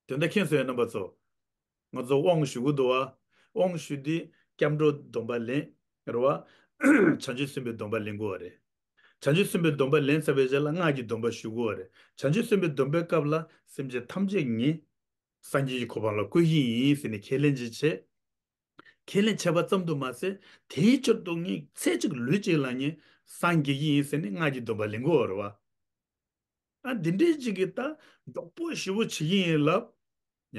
དོན་དག་མཁྱེན་སོང་ངས་རྣམ་པ་ཚོ། ང་ཚོ་དབང་ཞུ་གི་འདུག་བ། དབང་ཞུ་དུས་སྐྱབས་འགྲོ་སྡོམ་པ་ལེན། རེད་བ། བྱང་ཆུབ་སེམས་དཔའི་སྡོམ་པ་ལེན་དགོས་བ་རེད། བྱང་ཆུབ་སེམས་དཔའི་སྡོམ་པ་ལེན་ཚར་བའི་རྗེས་ལ་སྔགས་ཀྱི་སྡོམ་པ་ཞུ་དགོས་བ་རེད། བྱང་ཆུབ་སེམས་དཔའི་སྡོམ་པའི་སྐབས་ལ་སེམས་ཅན་ཐམས་ཅད་ངས་སངས་རྒྱས་ཀྱི་གོ་འཕང་ལ་བཀོད་ཀྱི་ཡིན་ཟེར་ནས་ཁས་ལེན་ཅིག་བྱས། ཁས་ལེན་བྱས་པ་ཙམ་དུ་མ་ཟད། དེའི་ཕྱིར་དུ་ངས་ཚེ་གཅིག་ལུས་གཅིག་ལ་ངས་སངས་རྒྱས་ཀྱི་ཡིན་ཟེར་ནས་སྔགས་ཀྱི་སྡོམ་པ་ལེན་དགོས་བ་རེད་བ། ཨ། འདི་འདྲའི་ཅིག་གི་ད་མགྱོགས་པོ་ཞེ་པོ་བྱེད་ཀྱི་ཡིན་ལབ།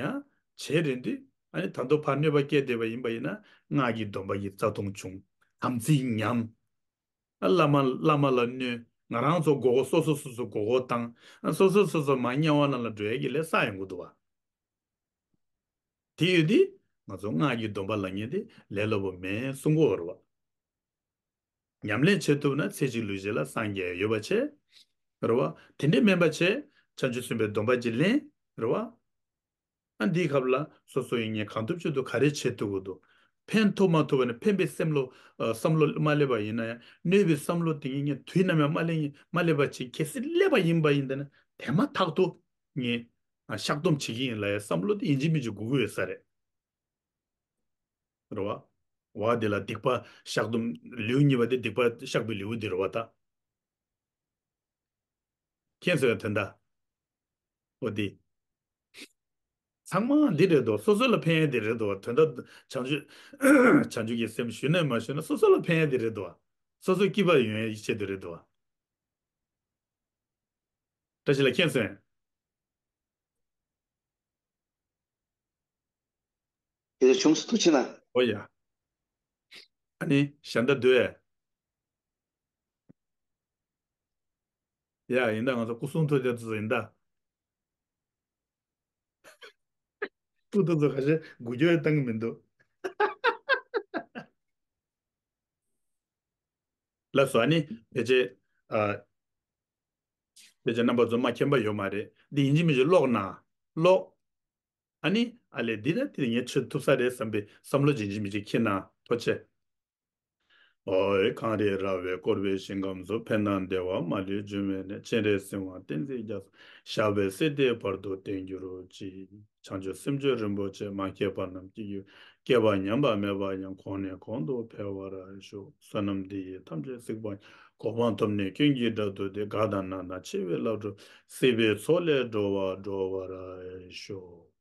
ཡང་བྱས་རན་དུས། ཨ་ནི་ད་དུང་ཕར་གནོད་པ་བསྐྱལ་བསྡད་པ་ཡིན་པ་ཡིན་ན། སྔགས་ཀྱི་སྡོམ་པ་གི་རྩ་ལྟུང་བྱུང་། དམ་ཚིག་ཉམས། ཨ། བླ་མ་བླ་མ་ལ་གནོད། ང་རང་ཚོ་མགོ་སྐོར། སོ་སོ་སོ་སོ་མགོ་སྐོར་བཏང་། ཨ། སོ་སོ་སོ་སོ་མར་དམྱལ་བ་ནང་ལ་འགྲོ་ཡ་གི་ལས་བསགས་ཡོང་གི་འདུག་བ། དེ་ཡོད་དུས་ང་ཚོ་སྔགས་ཀྱི་སྡོམ་པ་ལེན་མཁན་དེ་ལས་སླ་པོ་མིན་གསུང་གི་ཡོད་རེད་བ། ཉམས་ལེན་བྱེད་ཐུབ་ན་ཚེ་གཅིག་ལུས་གཅིག་ལ་སངས་རྒྱས་ཡོད་པ་བྱས། རེད་བ། དེ་འདྲ་མིན་པ་བྱས། བྱང་ཆུབ་སེམས་དཔའི་སྡོམ་པ་ཅིག་ལེན། རེད་བ། ཨ། འདིའི་སྐབས་ལ་སོ་སོ་ཡིན་ངེས་གང་ཐུབ་ཅི་ཐུབ་ག་རེ་བྱེད་ཐུབ་ཀྱི་འདུག་ཕན་ཐོགས་མ་ཐུབ་པ་ནས་ཕན་པའི་སེམས་བློ། ཨ། བསམ་བློ་མ་སླེབས་པ་ཡིན་ན་ཡང་། གནོད་པའི་བསམ་བློ་དེ་ངས་དུས་ནམ་ཡང་མ་སླེབས། མ་སླེབས་པ་ཅིག་གལ་སྲིད་སླེབས་པ་ཡིན་པ་ཡིན་ད་ན། དེ་མ་ཐག་ཏུ་ངས། ཨ། བཤགས་སྡོམ་བྱེད་ཀྱི་ཡིན་ལབ་ཡ་བསམ་བློ་དེ་ཡིན་གཅིག་མིན་གཅིག་དགོས་ཀྱི་ཡོད་ས་རེད། རེད་བ། བ་དེ་ལ་སྡིག་པ་བཤགས་སྡོམ། ལེའུ་གཉིས་པ་དེ་སྡིག་པ་བཤགས་པའི་ལེའུ་དེ་རེད་བ་ད། མཁྱེན་སོང་ངས་དོན་དག་འོ་དེ། ཚང་མ་འདི་རེད་དོ། སོ་སོ་ལ་ཕན་ཡ་དེ་རེད་དོ། དོན་དག་བྱང་ཆུབ། བྱང་ཆུབ་ཀྱི་སེམས་ཞུས་ན་མ་ཞུས་ན་སོ་སོ་ལ་ཕན་ཡ་དེ་རེད་དོ། སོ་སོ་སྐྱིད་པ་ཡོང་ཡ་ཡིད་ཆེས་དེ་རེད་དོ། བཀྲ་ཤིས་ལགས་མཁྱེན་སོང་ངས། དེ་ཚོ་བྱུང་སོང་། ཐུགས་རྗེ་གནང་། ཨོ་ཡ། ཨ་ནི་གཞན་དག་འདུག་ཨེ། ཡ། ཡིན་ད། ང་ཚོ་སྐུ་གསུང་ཐུགས་རྗེ་ཆེ་ཡིན་ད། སྐུ་ཐུགས་རྗེ་ཆེ། ཁ་ཤས་འགུལ་སྐྱོད་བཏང་གི་མི་འདུག་ལགས་སོ། ཨ་ནི་ཕལ་ཆེར། ཨ། ཕལ་ཆེར་རྣམ་པ་ཚོ་མ་མཁྱེན་པ་ཡོད་མ་རེད། འདི་ཡིན་གཅིག་མིན་གཅིག་ཀློག་ན། ཀློག་ཨ་ནི་ཨ་ལས་འདི་ན་དེ་ངས་བྱེད་ཐུབ་ས་རེད་བསམ་པའི་བསམ་བློ་ཅིག་ཡིན་གཅིག་མིན་གཅིག་འཁྱེར་ན་ཐུགས་རྗེ་ཆེ། ཨོ་ཡེ། གངས་རི་ར་བས་བསྐོར་བའི་ཞིང་ཁམས་སུ། ཕན་དང་བདེ་བ་མ་ལུས་འབྱུང་བའི་གནས། སྤྱན་རས་གཟིགས་དབང་བསྟན་འཛིན་རྒྱ་མཚོ། ཞབས་པད་སྲིད་མཐའི་བར་དུ་བརྟན་གྱུར་ཅིག་བྱང་ཆུབ་སེམས་མཆོག་རིན་པོ་ཆེ། མ་སྐྱེས་པ་རྣམས་སྐྱེ་གྱུར། སྐྱེས་པ་ཉམས་པ་མེད་པ་ཡང་། གོང་ནས་གོང་དུ་འཕེལ་བར་ཤོག་བསོད་ནམས་འདི་ཡིས་ཐམས་ཅད་གཟིགས་པ་ཉིད། གོ་འཕང་ཐོབ་ནས་ཀུན་གྱི་བདག་ཏུ་སྟེ། དགའ་དང་ན་དང་ཆེ་བའི་ལྷ་འགྲུབ། སྲིད་པའི་མཚོ་ལས་སྒྲོལ་བར་སྒྲོལ་བར་ཤོག